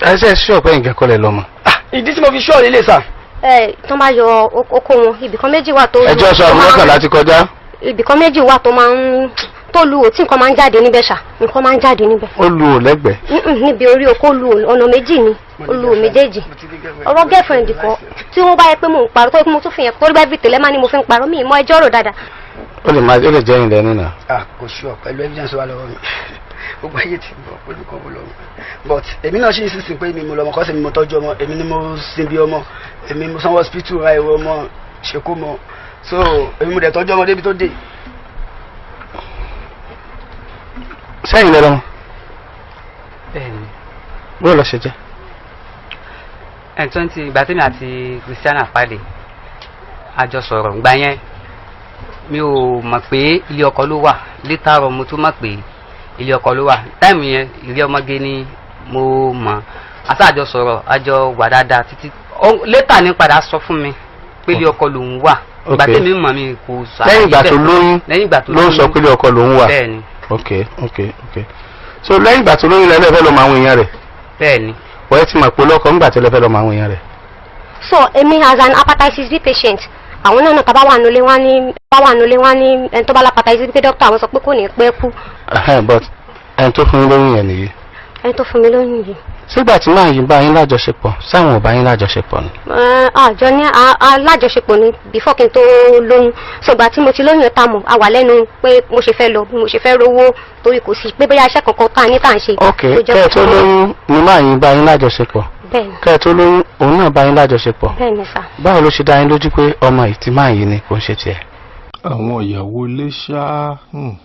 Ẹ ṣe ṣí ọ̀pẹ nǹkan kọlẹ̀ lọ́mọ. Ìdí tí mo fi ṣọ́ọ̀rì lè sà. Ẹ tó bá yọ okó wọn, ibìkan méjì wà tó lu. Ẹjọ́ sọ àwọn mọ́kànlá ti kọjá. Ibìkan méjì wà tó máa ń tó lu ò, tí nǹkan máa ń jáde níbẹ̀ ṣá, nǹkan máa ń jáde níbẹ̀. Ó lu ò lẹ́gbẹ̀ẹ́. Níbi orí okó lu ò, ọ̀nà méjì ni ó lu ò méjèèjì. Ọ̀rọ̀ girlfriend kọ́, tí wọ́n bá yẹ pé mò ń parọ́, tó yẹ pé mo tún fi yẹn torí bá bí tẹ̀lé máa ní mo fi ń parọ́, mi ì mọ ẹjọ́ rò dáadáa. Ó lè máa, ó lè jẹ́ ìlẹ̀ nínà. Ah, kò ṣùọ pẹ̀lú evidence wà lọ́wọ́ mi. Gbogbo ayé ti bọ̀ pẹ̀lú kan mo lọ́mọ, but èmi náà ṣì ń sísìn pé èmi mo lọ́mọ kọ́sẹ̀ mi, mo tọ́jú ọmọ, èmi ni mo sin bí ọmọ, èmi mo sanwó hospital, ra ìwé ọmọ, ṣèkó mọ, so èmi mo dẹ̀ tọ́jú ọmọ débi tó dé. Sẹ́yìn lẹ́lọ́mọ. Bẹ́ẹ̀ni. Bó lọ ṣe jẹ́? Ẹ̀ 20 ìgbà tí mi àti Christiana pàdé, a jọ sọ̀rọ̀ ìgbà yẹn, mi ò mọ̀ pé ilé ọkọ ló wà. Later on mo tún mọ̀ pé ilé ọkọ ló wà. Time yẹn, ilé ọmọge ni mo mọ̀. Àtàjọ sọ̀rọ̀, àjọ wà dáadáa títí later ní padà sọ fún mi pé ilé ọkọ lòun wà. Ìgbà tí mi mọ̀, mi kò sọ. Lẹ́yìn ìgbà tó lóyún? Lẹ́yìn ìgbà tó ló ń sọ pé ilé ọkọ lòun wà? Bẹ́ẹ̀ni. Ok, so lẹ́yìn ìgbà tó lóyún lẹ́lẹ́ fẹ́ lọ mọ àwọn èèyàn rẹ̀? Bẹ́ẹ̀ni. Wọ́n ẹ ti mọ̀ pé lọ́kọ ńgbà tó lẹ́ fẹ́ lọ mọ àwọn èèyàn rẹ̀? So èmi as an hepatitis B patient, àwọn náà tá bá wà nulẹ̀ wá ní, bá wà nulẹ̀ wá ní ẹni tó bá hepatitis B pé dókítà àwọn sọ pé kò ní pẹ́ kú. But ẹni tó fún yín lóyún yẹn nìyí? Ẹni tó fún mi lóyún yìí. Sígbà tí máa yìí bá yín lájọṣepọ̀, sáwọn ò bá yín lájọṣepọ̀ ni? Àjọ ní alájọṣepọ̀ ni before kí n tó lóyún. Ṣùgbọ́n tí mo ti lóyún ta mọ̀, a wà lẹ́nu pé mo ṣe fẹ́ lọ, bí mo ṣe fẹ́ rówó, torí kò sí pé bóyá iṣẹ́ kankan tá a ní tá à ń ṣe. Ok. Tó jẹ́ Kẹ́ ẹ tó lóyún ni máa yín bá yín lájọṣepọ̀? Bẹ́ẹ̀ni. Kẹ́ ẹ tó lóyún, òun náà bá yín lájọṣepọ̀? Bẹ́ẹ̀ni sà. Báwo ló ṣe dá yín lójú pé ọmọ yìí ti máa yín ni, kò ń ṣe tiẹ̀? Àwọn ìyàwó ilé ṣá,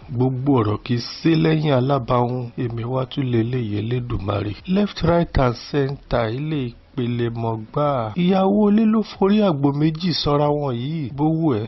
gbogbo ọ̀rọ̀ kì í sí lẹ́yìn alábàáhùn. Èmi wá tún lè léyè lẹ́dùnmarè, left, right and center, ilé ìpele mọ̀gbà. Ìyàwó ilé ló forí àgbò méjì sọ́ra wọn yìí. Bówó ẹ̀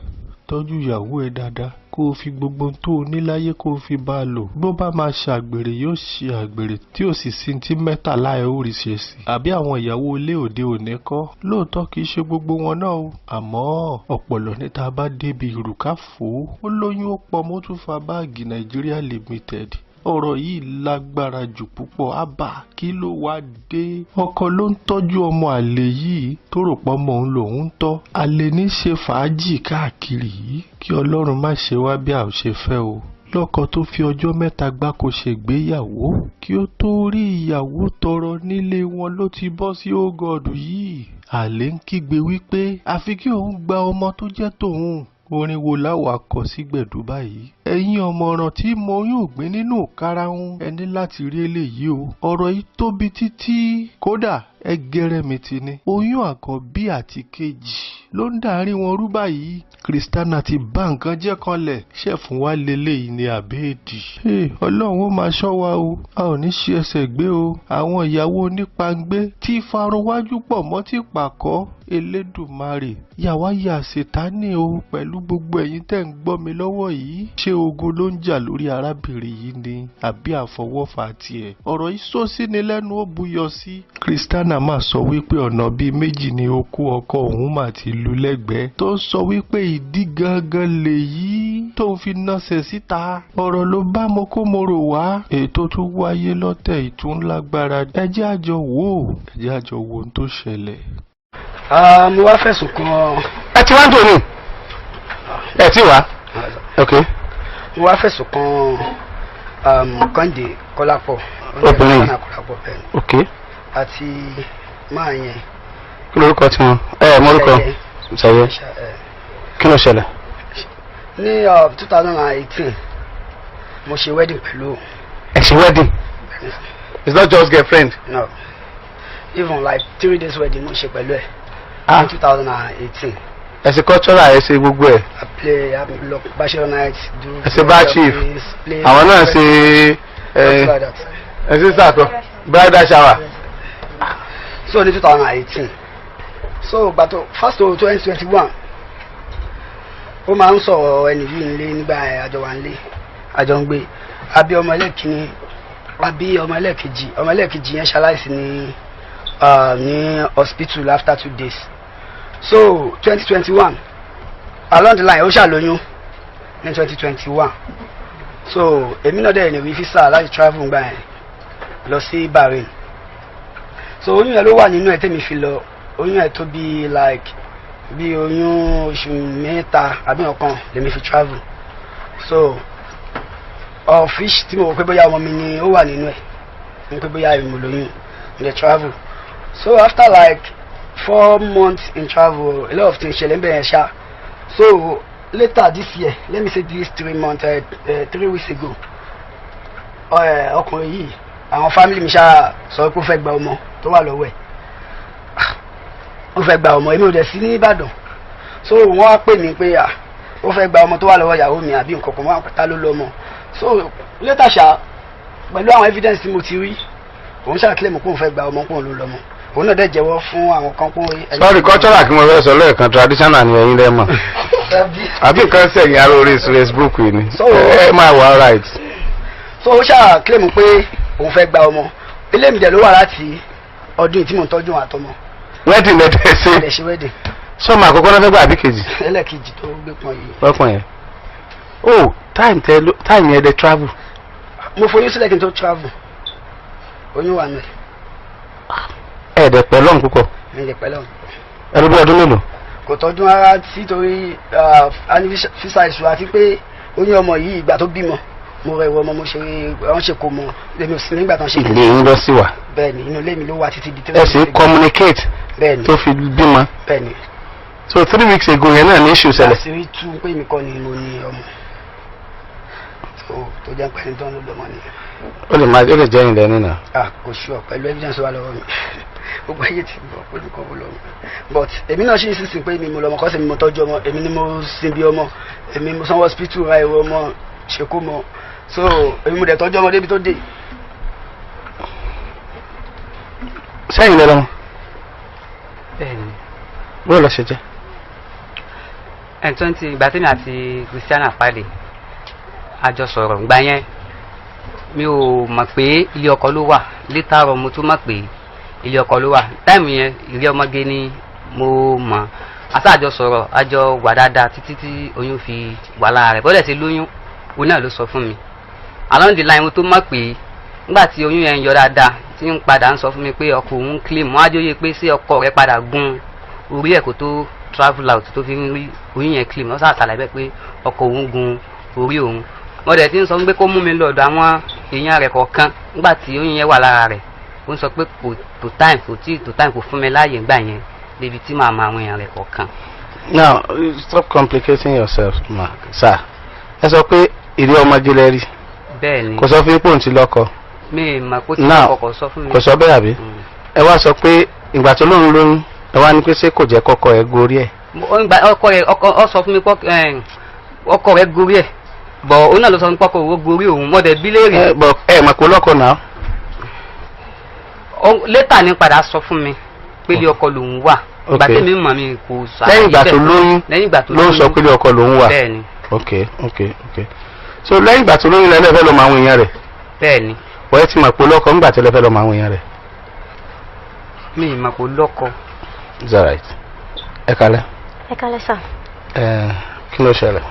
tọ́jú ìyàwó ẹ̀ dáadáa, kó o fi gbogbo ohun tó o ní láyé kó o fi bá a lò. Bó bá máa ṣàgbèrè, yóò ṣe àgbèrè tí ò sì sí tí mẹ́tàlá ẹ̀ ó rí ṣe sí. Àbí àwọn ìyàwó ilé òde òní kọ́? Lóòótọ́, kì í ṣe gbogbo wọn náà o, àmọ́ ọ̀pọ̀lọ́ níta bá débi ìrùkà fò ó. Ó lóyún, ó pọ̀ mọ́, tún fa báàgì Nàìjíríà Limited. Ọ̀rọ̀ yìí lágbára jù púpọ̀. Àbá kí ló wá dé? Ọkọ ló ń tọ́jú ọmọ àlè yìí, tó rò pọ́ mọ́ òun lòun ń tọ́. Àlè ní ṣe fàájì káàkiri yìí. Kí Ọlọ́run má ṣe wá bí a ò ṣe fẹ́ o. Lọ́kọ tó fi ọjọ́ 3 gbáko ṣègbéyàwó, kí ó tó rí ìyàwó tọrọ nílé wọn ló ti bọ́ sí ógọ́dù yìí. Àlè ń kígbe wípé àfi kí òun gba ọmọ tó jẹ́ tòun. Orin wo láwàá kọ sí gbẹ̀dú báyìí? Ẹ̀yin ọ̀mọ̀ràn tí mo yóò gbé nínú karahun, ẹ ní láti rí eléyìí o. Ọ̀rọ̀ yìí tóbi títí, kódà ẹgẹrẹ mi ti ní. Oyún àkọ́bí àti kejì ló ń dàárín wọn rú báyìí. Kristiana ti bá nǹkan jẹ́ kanlẹ̀ ṣẹ̀fún wa lélẹ́yìí ní àbẹ́ẹ̀dì. Ọlọ́run ó máa ṣọ́ wa o, a ò ní ṣe ẹsẹ̀ gbé o. Àwọn ìyàwó onípangbé tí farunwájú pọ̀ mọ́ ti pàkọ́. Elédùmarè yàwá yà ṣètánì o. Pẹ̀lú gbogbo ẹ̀yin tẹ́ ń gbọ́ mi lọ́wọ́ yìí, ṣé ogun ló ń jà lórí arábìnrin yìí ni àbí àfọwọ́fà tiẹ̀? Ọ̀rọ̀ yìí sọ sí ni lẹ́nu, ó buyọ̀ sí. Kristiana máa sọ wípé ọ̀nà bíi méjì ni okó ọkọ òun mà ti lu lẹ́gbẹ̀ẹ́, tó ń sọ wípé ìdí gangan lèyí tó ń fi nọ́sẹ̀ síta. Ọ̀rọ̀ ló bá mo kó mo rò wá. Ètò tún wáyé lọ́tẹ̀ ìtún lágbára. Ẹ jẹ́ àjọ wò ó, ẹ jẹ́ àjọ wo ohun tó ṣẹlẹ̀. Mo wá fẹ̀sùn kan. Ẹ ti wá ń dùn ní ẹ ti wá, ok. Mo wá fẹ̀sùn kan Kọ́ńdé Kọ́lápọ̀. Obìnrin yìí? Kọ́lápọ̀, bẹ́ẹ̀ ni. Ok. Àti máa yẹn. Kí lorúkọ tí wọn ẹ mọrúkọ? Ṣẹyẹ. Ṣẹyẹ. Kí ló ṣẹlẹ̀? Ní 2018, mo ṣe wedding pẹ̀lú. Ẹ ṣe wedding? It's not just girlfriend? No, even like 3 days wedding mo ṣe pẹ̀lú ẹ̀ Ah. ní 2018. Ẹ ṣe cultural, ẹ ṣe gbogbo ẹ. I play, I lọ bachelor night, do Ẹ ṣe bar chief. play. Àwọn náà ṣe ẹ Something like that. Ẹ ṣe sàkọ bridal shower. So ní 2018, so gbàtọ first to 2021, ó máa ń sọ̀rọ̀ ẹni yìí nílé nígbà àjọ wa nílé, àjọ ń gbé. Àbí ọmọ ẹlẹ́kìíní, àbí ọmọ ẹlẹ́kejì. Ọmọ ẹlẹ́kejì yẹn ṣaláìsí ní hospital after 2 days. So 2021, along the line, ó ṣàlóyún ní 2021. So èmi náà dẹ̀ ní rí visa láti travel ngbà yẹn lọ sí Bahrain. So oyún yẹn ló wà nínú ẹ̀ tẹ́mi fi lọ. Oyún ẹ̀ tó bí like bí oyún oṣù 3 àbí ọ̀kan lèmi fi travel. So ọ̀fíìsì tí mo rò pé bóyá ọmọ mi ni ó wà nínú ẹ̀, ní pé bóyá èmi mo lóyún, mo dẹ̀ travel. So after like 4 months in travel, a lot of things ṣẹlẹ̀ ń bẹ̀rẹ̀ ṣá. So later this year, let me say this 3 months, 3 weeks ago, ọkùnrin yìí, àwọn family mi ṣá sọ pé ó fẹ́ gba ọmọ tó wà lọ́wọ́ ẹ̀. Ó fẹ́ gba ọmọ, èmi ò dẹ̀ sí ní Ìbàdàn. So wọ́n á pè mí pé à ó fẹ́ gba ọmọ tó wà lọ́wọ́ ìyàwó mi àbí nǹkan kan, wọ́n á ta ló lọ́mọ. So later ṣá, pẹ̀lú àwọn evidence tí mo ti rí, òun ṣáà claim pé òun fẹ́ gba ọmọ, pé òun ló lọ́mọ. Òun náà dẹ̀ jẹ́wọ́ fún àwọn kan pé Sorry, cultural kí mo fẹ́ sọ lẹ́ẹ̀kan, traditional ni ẹ̀yin lẹ́mọ̀ àbí nǹkan sẹ̀yìn ara orí Facebook yìí ni. Ẹ máa wà alright. So ó ṣáà claim pé òun fẹ́ gba ọmọ. Ilé mi dẹ̀ ló wà láti ọdún yìí tí mò ń tọ́jú òun àtọmọ. Wedding lẹ́tẹ̀ ṣe? Lè ṣe wedding. Sọ́mọ àkọ́kọ́ náà fẹ́ gbà àbí kejì? Ẹlẹ́ẹ̀kejì tó gbé pọn yìí. Lọ́kàn yẹn, oh, time tẹ time yẹn dẹ travel? Mo foyún sílẹ̀ kí n tó travel. Oyún wà nù. Ẹ̀ dẹ̀ pẹ̀ lọ́hùn púpọ̀? Mi lè pẹ́ lọ́hùn. Ẹ ló bí ọdún mélòó? Kò tọ́jú rárá sí, torí a ní visa issue, àti pé oyún ọmọ yìí, ìgbà tó bímọ, mo rẹ ìwọ ọmọ, mo ṣe wọ́n ṣe kò mọ, èmi ò sí nígbà tó ń ṣe. Ilé yín lọ sí wa? Bẹ́ẹ̀ ni, inú ilé mi ló wà títí di Ẹ sì ń weeks ago. communicate? Bẹ́ẹ̀ ni. Tó fi bímọ? Bẹ́ẹ̀ ni. So 3 weeks ago yẹn náà ní issue ṣẹlẹ̀? Àṣírí tú pé èmi kọ́ ni mo ní ọmọ, so tó jẹ́ pé ẹni tó ń lò lọ́mọ nìyẹn. Ó lè máa, ó lè jẹ́ ìlẹ̀ nínà. Ah, kò sure. Pẹ̀lú evidence wà lọ́wọ́ mi, gbogbo ayé ti gbọ́ pé mi kọ́ mo lọ́mọ, but èmi náà ṣì ń sísìn pé èmi mo lọ́mọ kọ́sẹ̀ mi, mo tọ́jú ọmọ, èmi ni mo sin bí ọmọ, èmi mo sanwó hospital, ra ìwọ ọmọ, ṣe kó mọ. So èmi mo dẹ̀ tọ́jú ọmọ débi tó dé. Sẹ́yìn lẹ lọ́mọ? Bẹ́ẹ̀ni. Bó lọ ṣe jẹ́? Ẹ̀ 20 ìgbà tí mi àti Christiana pàdé, a jọ sọ̀rọ̀. Ìgbà yẹn mi ò mọ̀ pé ilé ọkọ ló wà. Later on mo tún mọ̀ pé ilé ọkọ ló wà. Time yẹn, ilé ọmọge ni mo mọ̀. Àtàjọ sọ̀rọ̀, àjọ wà dáadáa títí tí oyún fi wà lára rẹ̀. Bọ́dẹ̀ ti lóyún, òun náà ló sọ fún mi. Along the line mo tó mọ̀ pé nígbà tí oyún yẹn ń yọ dáadáa, tí ń padà ń sọ fún mi pé ọkọ òun claim, wọ́n á jóye pé sí ọkọ rẹ̀ padà gun orí ẹ̀ kó tó travel out tó fi ń rí oyún yẹn claim. Wọ́n sàṣàlàyé bẹ́ẹ̀ pé ọkọ òun gun orí òun. Wọ́n dẹ̀ ti ń sọ fún pé kó mú mi lọ́dọ̀ àwọn èèyàn rẹ̀ kọ̀ọ̀kan. Nígbà tí oyún yẹn wà lára rẹ̀, ó ń sọ pé kò tó time, kò tí tó time, kò fún mi láàyè ńgbà yẹn débi tí màá mọ àwọn èèyàn rẹ̀ kọ̀ọ̀kan. Now stop complicating yourself, ma, sir. Ẹ sọ pé ìrí ọmọge lẹ rí? Bẹ́ẹ̀ ni. Kò sọ fún ipò tí lọ́kọ? Mi mà kó tí Now, kọ̀kọ̀ sọ fún mi. Kò sọ bẹ́ẹ̀ àbí? Ẹ wá sọ pé ìgbà tó lóun lóyún, ẹ wá ní pé ṣé kò jẹ́ kọ́kọ́ ẹ gorí ẹ̀? Ó ń gba ọkọ rẹ̀, ọkọ ọ sọ fún mi pé ọkọ rẹ̀ gorí ẹ̀, bọ̀ òun náà ló sọ fún mi pé ọkọ òun gorí òun. Mọ̀ dẹ̀ bí léèrè. Ẹ bọ, ẹ mà kó lọ́kọ náà. Later ní padà sọ fún mi pé ilé ọkọ lòun wà. Ìgbà tèmi mọ̀, mi kò sọ. Lẹ́yìn ìgbà tó lóyún Lẹ́yìn ìgbà tó ló ń sọ pé ilé ọkọ lòun wà? Bẹ́ẹ̀ ni. Ok, so lẹ́yìn ìgbà tó lóyún lẹ́lẹ́ fẹ́ lọ mọ àwọn èèyàn rẹ̀? Bẹ́ẹ̀ ni. Wọ́n ti mọ̀ pé lọ́kọ ńgbà tó lẹ́ fẹ́ lọ mọ àwọn èèyàn rẹ̀? Mi ì mọ̀ kó lọ́kọ. It's alright, ẹ kalẹ̀. Ẹ kálẹ́ sà. Ẹ kí ló ṣẹlẹ̀?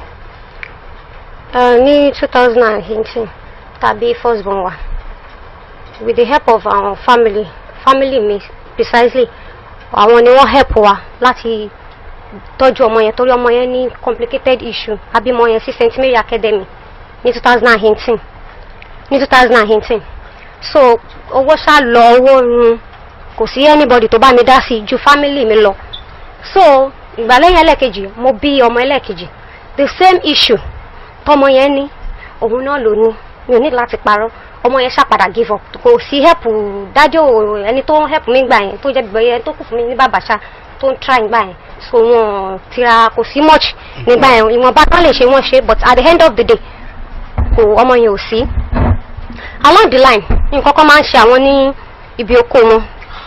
Ní 2018 tàbí first born wa, with the help of our family, family mi precisely, àwọn ni wọ́n help wa láti tọ́jú ọmọ yẹn, torí ọmọ yẹn ní complicated issue. Abímọ yẹn sí St Mary Academy ní 2018, ní 2018. So owó ṣá lọ, owó run, kò sí anybody tó bá mi dá sí ju family mi lọ. So ìgbàlẹ́yìn ẹlẹ́ẹ̀kejì, mo bí ọmọ ẹlẹ́ẹ̀kejì, the same issue tọmọ yẹn ní, òun náà ló ní. Mi ò ní láti parọ́, ọmọ yẹn ṣàpadà give up. Kò sí help dájọ́ ẹni tó ń help mi gbà yẹn, tó jẹ́ gbẹ̀yẹ tó kù fún mi ní bàbá ṣá, tó ń try gbà yẹn. So wọn tira, kò sí much nígbà yẹn. Ìwọ̀nba tán lè ṣe, wọ́n ṣe, but at the end of the day, kò, ọmọ yẹn ò sí. Along the line, nǹkan kan máa ń ṣe àwọn ní ibi oko wọn,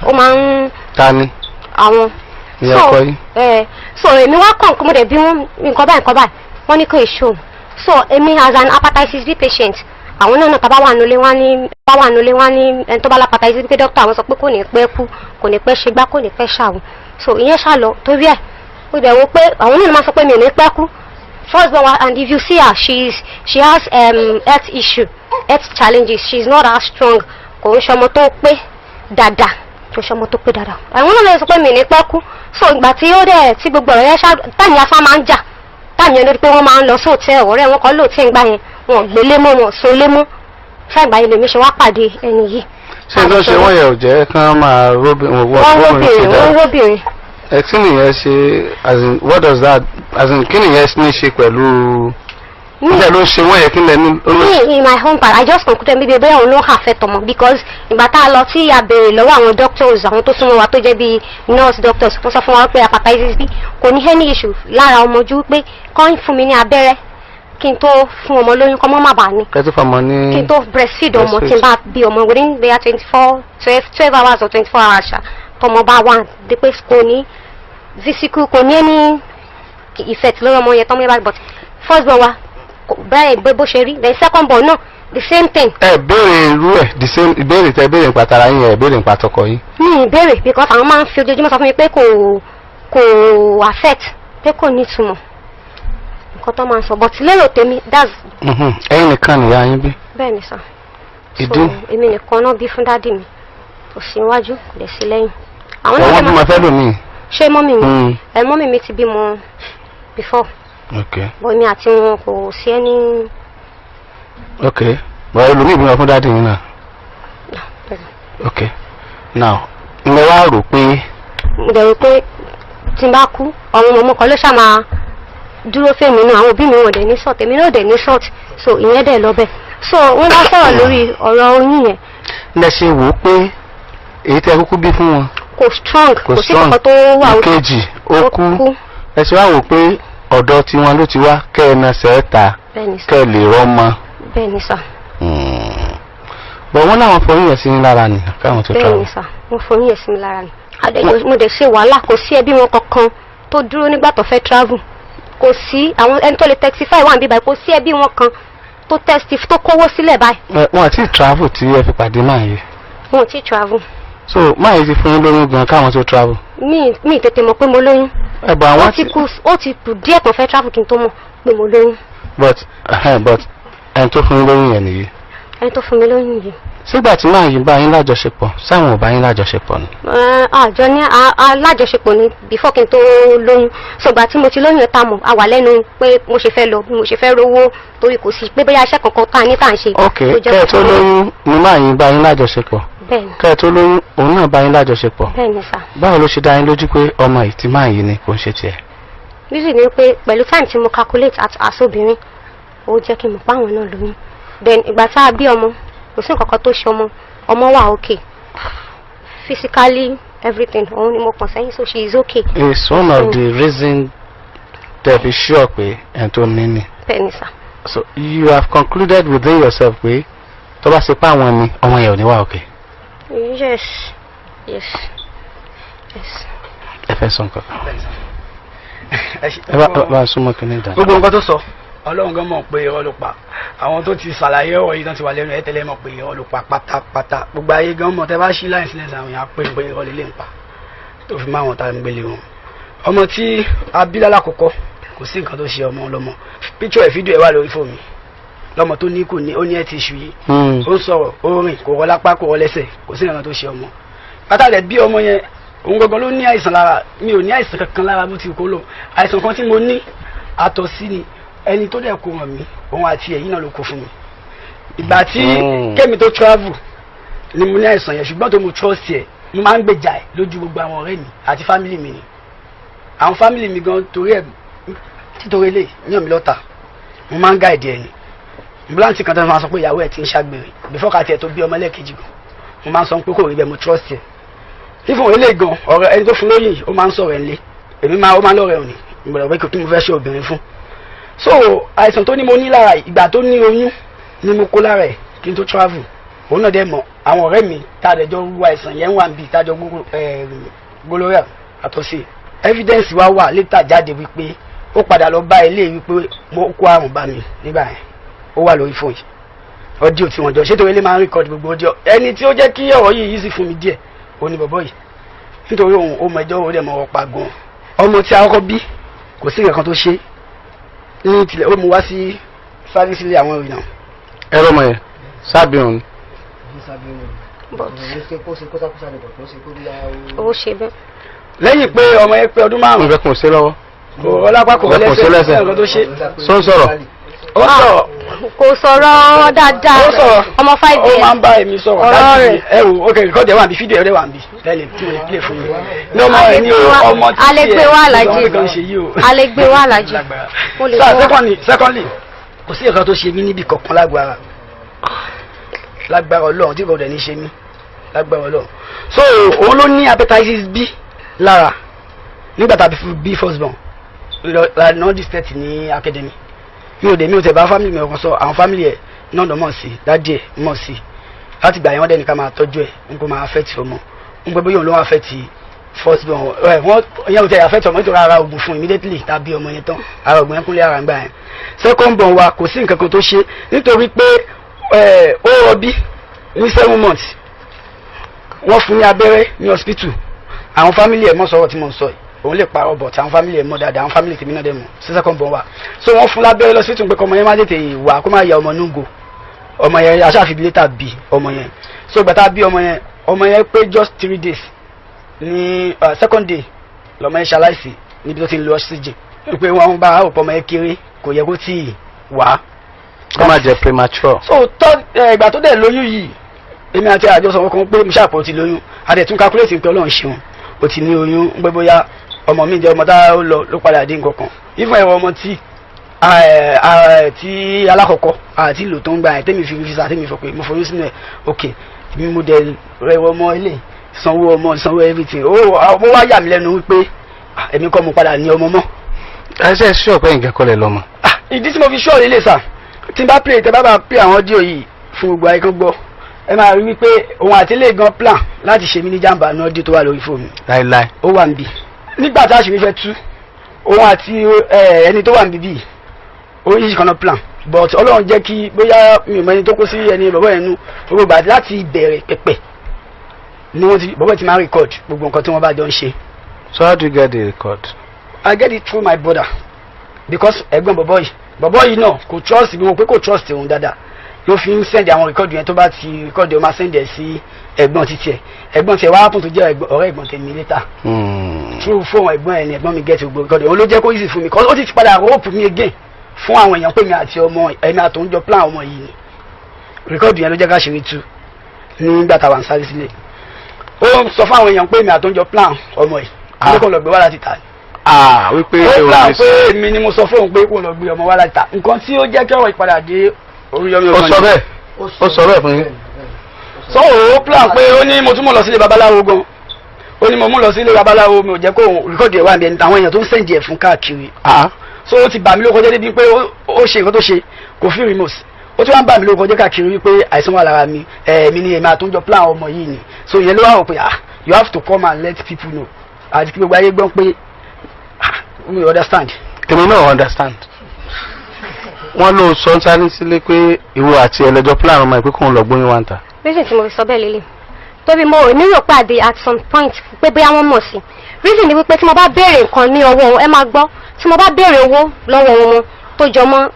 ó máa ń Ta ni? Àwọn. Ní ọkọ yín? So èmi wá kàn kó mo dẹ̀ bí wọ́n nǹkan báyìí, nǹkan báyìí, wọ́n ní kò èso. So èmi as an hepatitis B patient, àwọn náà tá bá wà nulẹ̀, wọ́n ní bá wà nulẹ̀, wọ́n ní ẹni tó bá hepatitis B pé dókítà àwọn sọ pé kò ní pẹ́ kú, kò ní pẹ́ ṣe gbá, kò ní pẹ́ ṣàwọn. So ìyẹn ṣá lọ, torí ẹ̀ ó dẹ̀ wo pé àwọn náà máa sọ pé mi ò ní pẹ́ kú. First born, and if you see her, she has health issue, health challenges. She is not as strong, kò ń ṣọmọ tó pé dáadáa. Tó ṣọmọ tó pé dáadáa, àwọn náà lè sọ pé mi ní pẹ́ kú. So ìgbà tí ó dẹ̀ tí gbogbo ọ̀rọ̀ yẹn ṣá, táyì afá máa ń jà táyì yẹn lórí pé wọ́n máa ń lọ sí òtẹ́ ọ̀rẹ́ wọn kan lóòótẹ́ ìgbà yẹn, wọn ò gbélé mọ́, wọn ò so lé mọ́. Ṣáà ìgbà yẹn lèmi ṣe wá pàdé ẹni yìí. Ṣé ló ṣe wọ́n yẹ ò jẹ́ kán máa róbìnrin Wọ́n róbìnrin, wọ́n róbìnrin. Ẹ kí nìyẹn ṣe, as in, what does that, as in, kí nìyẹn ní ṣe pẹ̀lú nígbà ló ṣe wọ́n yẹ kí lẹ ní? Me, in my home part, I just concluded maybe bóyá òun ló affect ọmọ, because ìgbà tá a lọ tí a béèrè lọ́wọ́ àwọn doctors, àwọn tó súnmọ́ wa tó jẹ́ bíi nurse doctors, wọ́n sọ fún wa pé hepatitis B kò ní any issue lára ọmọ ju pé kọ́ ń fún mi ní abẹ́rẹ́ kí n tó fún ọmọ lóyún, kọ́ mọ́ má bàa ní. Kẹ́ tó fọmọ ní. Kí n tó breastfeed ọmọ, tí n bá bí ọmọ within bóyá 24, 12 hours or 24 hours ṣá, tọmọ bá wà dé pé kò ní physical, kò ní any effect lórí ọmọ yẹn tọmọ yẹn bá. But first born wa bẹ́ẹ̀ bó ṣe rí, then second born náà, the same thing. Ẹ béèrè irú ẹ, the same ìbéèrè tẹ béèrè nípa tara yín, ẹ béèrè nípa tọkọ yín? Mi ì béèrè, because àwọn máa ń fi ojoojúmọ́ sọ fún mi pé kò affect, pé kò ní ìtumọ̀ nǹkan tó máa ń sọ, but lérò tèmi, that's. Ẹ̀yin nìkan nìyá yín bí? Bẹ́ẹ̀ ni sir. Ìdí? So èmi nìkan náà bí fún daddy mi, kò sí iwájú, kò dẹ̀ sí lẹ́yìn. Àwọn náà náà bímọ fẹ́ lómi. Ṣé mummy mi? Ẹ mummy mi ti bímọ before. But èmi àti wọn kò sí ẹni. Ok, bọ̀ ẹlòmíì bímọ fún daddy yín náà. Ok, now mo wá rò pé. Mo dẹ̀ rò pé tí n bá kú, àwọn ọmọ kan ló ṣáà máa dúró fèmí náà. Àwọn òbí mi, wọn dẹ̀ ní sọ̀t, èmi náà dẹ̀ ní sọ̀t, so ìyẹn dẹ̀ lọ bẹ́ẹ̀. So wọ́n bá sọ̀rọ̀ lórí ọ̀rọ̀ oyún yẹn. Lẹ ṣe wò ó pé èyí tẹ kúkú bí fún wọn. Kò strong, kò sí kankan tó wà. Ìkejì ó kú. Ẹ ṣe wá wò pé ọ̀dọ̀ tiwọn ló ti wá, kẹ́ ẹ na sẹ́ẹ̀ta kẹ́ ẹ lè rọ́mọ. Bẹ́ẹ̀ ni sir. Bọ̀ wọ́n láwọn fọyín yẹn sí ní lára ni káwọn tó Bẹ́ẹ̀ travel. Ni sir, wọ́n foyún yẹn sí mi lára ni. Mo dẹ̀ ṣe wàhálà, kò sí ẹbí wọn kankan tó dúró nígbà tó fẹ́ travel. Kò sí àwọn ẹni tó lè testify wà níbí báyìí, kò sí ẹbí wọn kan tó testify, tó kówó sílẹ̀ báyìí. Ẹ wọn àti travel tí ẹ fi pàdé máa yìí? Wọn ò tí travel. So máa yìí ti fún yín lóyún gan káwọn tó travel? Mi tètè mọ̀ pé mo lóyún. Ẹ bọ̀ àwọn. Ó ti kù díẹ̀ tó fẹ́ travel kí n tó mọ̀ pé mo lóyún. But ẹni tó fún yín lóyún yẹn nìyí? Ẹni tó fún mi lóyún yìí. Sígbà tí máa yìí bá yín lájọṣepọ̀, sáwọn ò bá yín lájọṣepọ̀ ni? Àjọ ní alájọṣepọ̀ ni before kí n tó lóyún. Ṣùgbọ́n tí mo ti lóyún ẹ̀, tá mọ̀ a wà lẹ́nu pé mo ṣe fẹ́ lọ, bí mo ṣe fẹ́ rówó, torí kò sí pé bóyá iṣẹ́ kankan tá a ní tá à ń ṣe. Ok. Tó jẹ́ Kẹ́ ẹ tó lóyún ni máa yín bá yín lájọṣepọ̀? Bẹ́ẹ̀ni. Kẹ́ ẹ tó lóyún, òun náà bá yín lájọṣepọ̀? Bẹ́ẹ̀ni sir. Báwo ló ṣe dá yín lójú pé ọmọ yìí ti máa yìí ni, kò ń ṣe tiẹ̀? Reason ni pé pẹ̀lú time tí mo calculate as obìnrin, ó jẹ́ kí n mọ̀ pé àwọn náà lóyún. Then ìgbà tá a bí ọmọ, kò sí nǹkan kan tó ṣe ọmọ, ọmọ wà okay physically, everything. Òun ni mo kàn sẹ́yìn, so she is okay. It's one of the reason tẹ́ fi sure pé ẹni tó ní ni? Bẹ́ẹ̀ni sir. So you have concluded within yourself pé tó bá ṣe pé àwọn ni, ọmọ yẹn ò ní wà okay? Yes. Ẹ fẹ́ sọ nǹkan kan? Ẹ bá súnmọ́ kí ní ìdáná. Gbogbo nǹkan tó sọ, Ọlọ́run gan mọ̀ pé irọ́ ló pa. Àwọn tó ti ṣàlàyé ọ̀rọ̀ yìí tán ti wà lẹ́nu ẹ̀ tẹ́lẹ̀ mọ̀ pé irọ́ ló pa pátápátá. Gbogbo ayé gan mọ̀, tẹ́ bá ṣí láì sílẹ̀, àwọn èèyàn pé irọ́ lè ń pa tó fi máa wọn ta ń gbélé wọn. Ọmọ tí a bí lálákọ̀ọ́kọ́, kò sí nǹkan tó ṣe ọmọ ọlọ́mọ. Picture ẹ̀, fídíò ẹ̀ wà lórí fóònù mi. Lọ́mọ tó ní kò ní, ó ní ẹ̀ ti ṣù yìí, ó ń sọ̀rọ̀, ó rìn, kò rọ lápá, kò rọ lẹ́sẹ̀, kò sí nǹkan tó ṣe ọmọ. Pátá rẹ̀ bí ọmọ yẹn, òun gangan ló ní àìsàn lára. Mi ò ní àìsàn kankan lára bó ti kó lò. Àìsàn kan tí mo ní, àtọ̀sí ni. Ẹni tó dẹ̀ kó ràn mí, òun àti ẹ̀yìn náà ló kó fún mi. Ìgbà tí kémi tó travel ni mo ní àìsàn yẹn, ṣùgbọ́n tó mo trust ẹ̀, mo máa ń gbèjà ẹ̀ lójú gbogbo àwọn ọ̀rẹ́ mi àti family mi ni. Àwọn family mi gan torí ẹ̀, títorí ilé yàn mí lọ́ta, mo máa ń guide ẹ̀ ni. Ambulance kan tó máa sọ pé ìyàwó ẹ̀ ti ń ṣàgbèrè before ká tiẹ̀ tó bí ọmọ ẹlẹ́ẹ̀kejì gan, mo máa ń sọ pé kò rí bẹ́ẹ̀, mo trust ẹ̀. Fífún ilé gan, ọ̀rẹ́ ẹni tó fún lóyún yìí, ó máa ń sọ̀rọ̀ ẹ̀ ńlé èmi máa, ó máa ń lọ́rẹ̀ òní ìgbọ̀dọ̀ pé kí mo fẹ́ ṣe obìnrin fún. So àìsàn tó ní mo ní lára, ìgbà tó ní oyún ni mo kó lára ẹ̀ kí n tó travel. Òun náà dẹ̀ mọ̀. Àwọn ọ̀rẹ́ mi tá a dẹ̀ jọ wú àìsàn yẹn wà níbi ìtajọ gonorrhea, àtọ̀sí. Evidence wa wà later jáde wípé ó padà lọ bá ilé wípé mo kó àrùn bá mi nígbà yẹn. Ó wà lórí fóònù yìí, audio tí wọ́n jọ ṣètò ilé máa ń record gbogbo audio. Ẹni tí ó jẹ́ kí ọ̀rọ̀ yìí easy fún mi díẹ̀, ó ní bọ̀bọ̀ yìí, nítorí òun ó mọ ẹjọ́, ó dẹ̀ mọ ọ̀pá gan. Ọmọ tí a kọ́kọ́ bí, kò sí nǹkan tó ṣe ní tilẹ̀. Ó mú wá sí service ilé àwọn èèyàn. Ẹ lọ́mọ yẹn sábì òun? But ó ṣe bẹ́ẹ̀. Lẹ́yìn pé ọmọ yẹn pé ọdún 5. Nǹkan kò sí lọ́wọ́. Kò ọlápá kò Nǹkan kò sí lẹ́sẹ̀ lẹ́sẹ̀. nǹkan tó ṣe. Sọ ń sọ̀rọ̀. Ó sọ̀rọ̀. Kò sọ̀rọ̀ dáadáa. Ó sọ̀rọ̀. Ọmọ 5 Ó years. máa ń bá èmi sọ̀rọ̀. Ọ̀rọ̀ Láti rẹ̀. ẹ wò, ok, record ẹ̀ wà níbí, fídíò ẹ̀ wà níbí tẹ́lẹ̀ tí mo lè play fún mi. Ní ọmọ ẹ̀ ní ọmọ tí A lè gbé wá Alhaji. kan ṣe yìí o. A lè gbé wá Alhaji. Mo lè So gbé wá. secondly, kò sí nǹkan tó ṣe mí níbi kankan lágbára. Lágbára Ọlọ́run tí kò dẹ̀ ní ṣe mí. Lágbára Ọlọ́run. So òun ló ní hepatitis B lára nígbà tá a fi bí first born la non distance ní academy. Mi ò tẹ̀ bá family mi ọkàn sọ, àwọn family ẹ̀ náà lọ mọ̀ sí, dájú ẹ̀ mọ̀ sí. Láti gbà yẹn wọ́n dẹ̀ ní ká máa tọ́jú ẹ̀, n kò máa affect ọmọ, n pẹ́ bóyá òun ló wá affect first born ẹ̀. Wọ́n ìyẹn ò tẹ̀ affect ọmọ nítorí ara oògùn fún immediately tàbí ọmọ yẹn tán, ara oògùn yẹn kúnlẹ̀ ara ń gbà yẹn. Second born wa, kò sí nǹkan kan tó ṣe nítorí pé ẹ̀ ó rọbí ní 7 months, wọ́n fún ní abẹ́rẹ́ ní hospital. Àwọn family ẹ̀ mọ̀ sọ̀rọ̀ tí mo ń sọ yìí, òun lè parọ́, but àwọn family ẹ̀ mọ̀ dáadáa, àwọn family tèmi náà dẹ̀ mọ̀ sí second born wa. So wọ́n fún lábẹ́rẹ́ lọ́sibítù pé kọ́mọ yẹn má tètè wà, kó má ya ọmọ núgò. Ọmọ yẹn aṣáfi later bí ọmọ yẹn. So gbàtà bí ọmọ yẹn, ọmọ yẹn pé just 3 days, ní second day lọmọ yẹn ṣaláìsí níbi tó ti ń lo oxygen, pé wọ́n bá òpó ọmọ yẹn kéré, kò yẹ kó tíì wá. Kó má jẹ́ premature. So tọ́ ìgbà tó dẹ̀ lóyún yìí, èmi àti àjọsọ kan pé mo ṣàpò ti lóyún, a dẹ̀ tún calculate pé Ọlọ́run ṣeun, o ti ní oyún, ń pé bóyá ọmọ mi jẹ́ ọmọ tá ó lọ ló padà dín nǹkan kan ifun ẹ̀rọ ọmọ tí tí alákọ̀ọ́kọ́ àti ìlò tó ń gba ẹ̀ tẹ́mi fi fi sa tẹ́mi fọ pé mo foyún sínú ẹ̀. Ok, mi mo dẹ̀ rẹwọ ọmọ ilé, sanwó ọmọ, sanwó everything. Ó wá yà mí lẹ́nu wípé èmi kọ́ mo padà ní ọmọ mọ́. Ẹ ṣe ṣí ọ̀pẹ nǹkan kọlẹ̀ lọ́mọ. Ìdí tí mo fi ṣọ́ ilé sà, tí n bá play, tẹ bá bá play àwọn audio yìí fún gbogbo ayé kan gbọ́, ẹ máa rí wípé òun àti ilé gan plan láti ṣe mí ní jàǹbá ní audio tó wà lórí fóònù. Láíláí. Ó wà níbí nígbà tá a ṣe fẹ́ tú òun àti ẹni tó wà níbí bíi oríṣiríṣi kan náà plan, but Ọlọ́run jẹ́ kí bóyá mi ò mọ ẹni tó kó sí ẹni bọ̀bọ̀ yẹn nú. Gbogbo ìgbà láti ìbẹ̀rẹ̀ pẹ̀pẹ̀ ni wọ́n ti bọ̀bọ̀ ti máa ń record gbogbo nǹkan tí wọ́n bá jọ ń ṣe. So how do you get the record? I get it through my brother, because ẹ̀gbọ́n bọ̀bọ̀ yìí náà kò trust mi, mo pé kò trust òun dáadáa ló fi ń send àwọn record yẹn. Tó bá ti record yẹn, ó máa send ẹ̀ sí ẹ̀gbọ́n títí ẹ̀. Ẹ̀gbọ́n tiẹ̀ wá kùn tó jẹ́ ọ̀rẹ́ ẹ̀gbọ́n tèmi later. Through phone ẹ̀gbọ́n ẹ̀ ni ẹ̀gbọ́n mi get gbogbo record yẹn. Òun ló jẹ́ kó easy fún mi, cause ó ti padà rope mi again fún àwọn èèyàn pé mi àti ọmọ ẹ̀mí àtòun jọ plan ọmọ yìí ni. Record yẹn ló jẹ́ ká ṣe rí tú nígbà táwa ń sáré sílẹ̀. Ó sọ fún àwọn èèyàn pé mi àtòun jọ plan ọmọ yìí, ló kàn lọ gbé wá láti ta. Ah, wípé Ó plan pé èmi ni mo sọ fóun pé kó lọ gbé ọmọ wá láti ta. Nǹkan tí ó jẹ́ kí ọ̀rọ̀ ìpadà dé Oríyọmí Ó sọ bẹ́ẹ̀, ó sọ bẹ́ẹ̀ fún yín. So ó plan pé ó ní mo tún mọ̀ lọ sílé babaláwo gan. Ó ní mo mú lọ sílé babaláwo, mi ò jẹ́ kó record ẹ̀ wá níbi ẹni àwọn èèyàn tó ń send ẹ̀ fún káàkiri. So ó ti bà mí lórúkọ jẹ́ débi pé ó ṣe nǹkan tó ṣe, kò feel remorse. Ó tún wá ń bà mí lórúkọ jẹ́ káàkiri wípé àìsàn wà lára mi, ẹ̀ẹ̀mí ni èmi àtúnjọ plan ọmọ yìí ni. So ìyẹn ló wà wò pé, ah, you have to come and let people know, àti kí gbogbo ayé gbọ́n pé, ah, we understand. Èmi náà understand. Wọ́n ló sọ ń sáré sílé pé ìwọ àti ẹlẹ́jọ́ plan ọmọ ẹ̀ pé kóun lọ gbóyún wá ń ta. Reason tí mo fi sọ bẹ́ẹ̀ lélẹ̀ torí mo ò ní rò pé àdé at some point pé bóyá wọ́n mọ̀ sí. Reason ni wípé tí mo bá béèrè nǹkan ní ọwọ́ wọn, ẹ máa gbọ́, tí mo bá béèrè owó lọ́wọ́ wọn tó jọ mọ́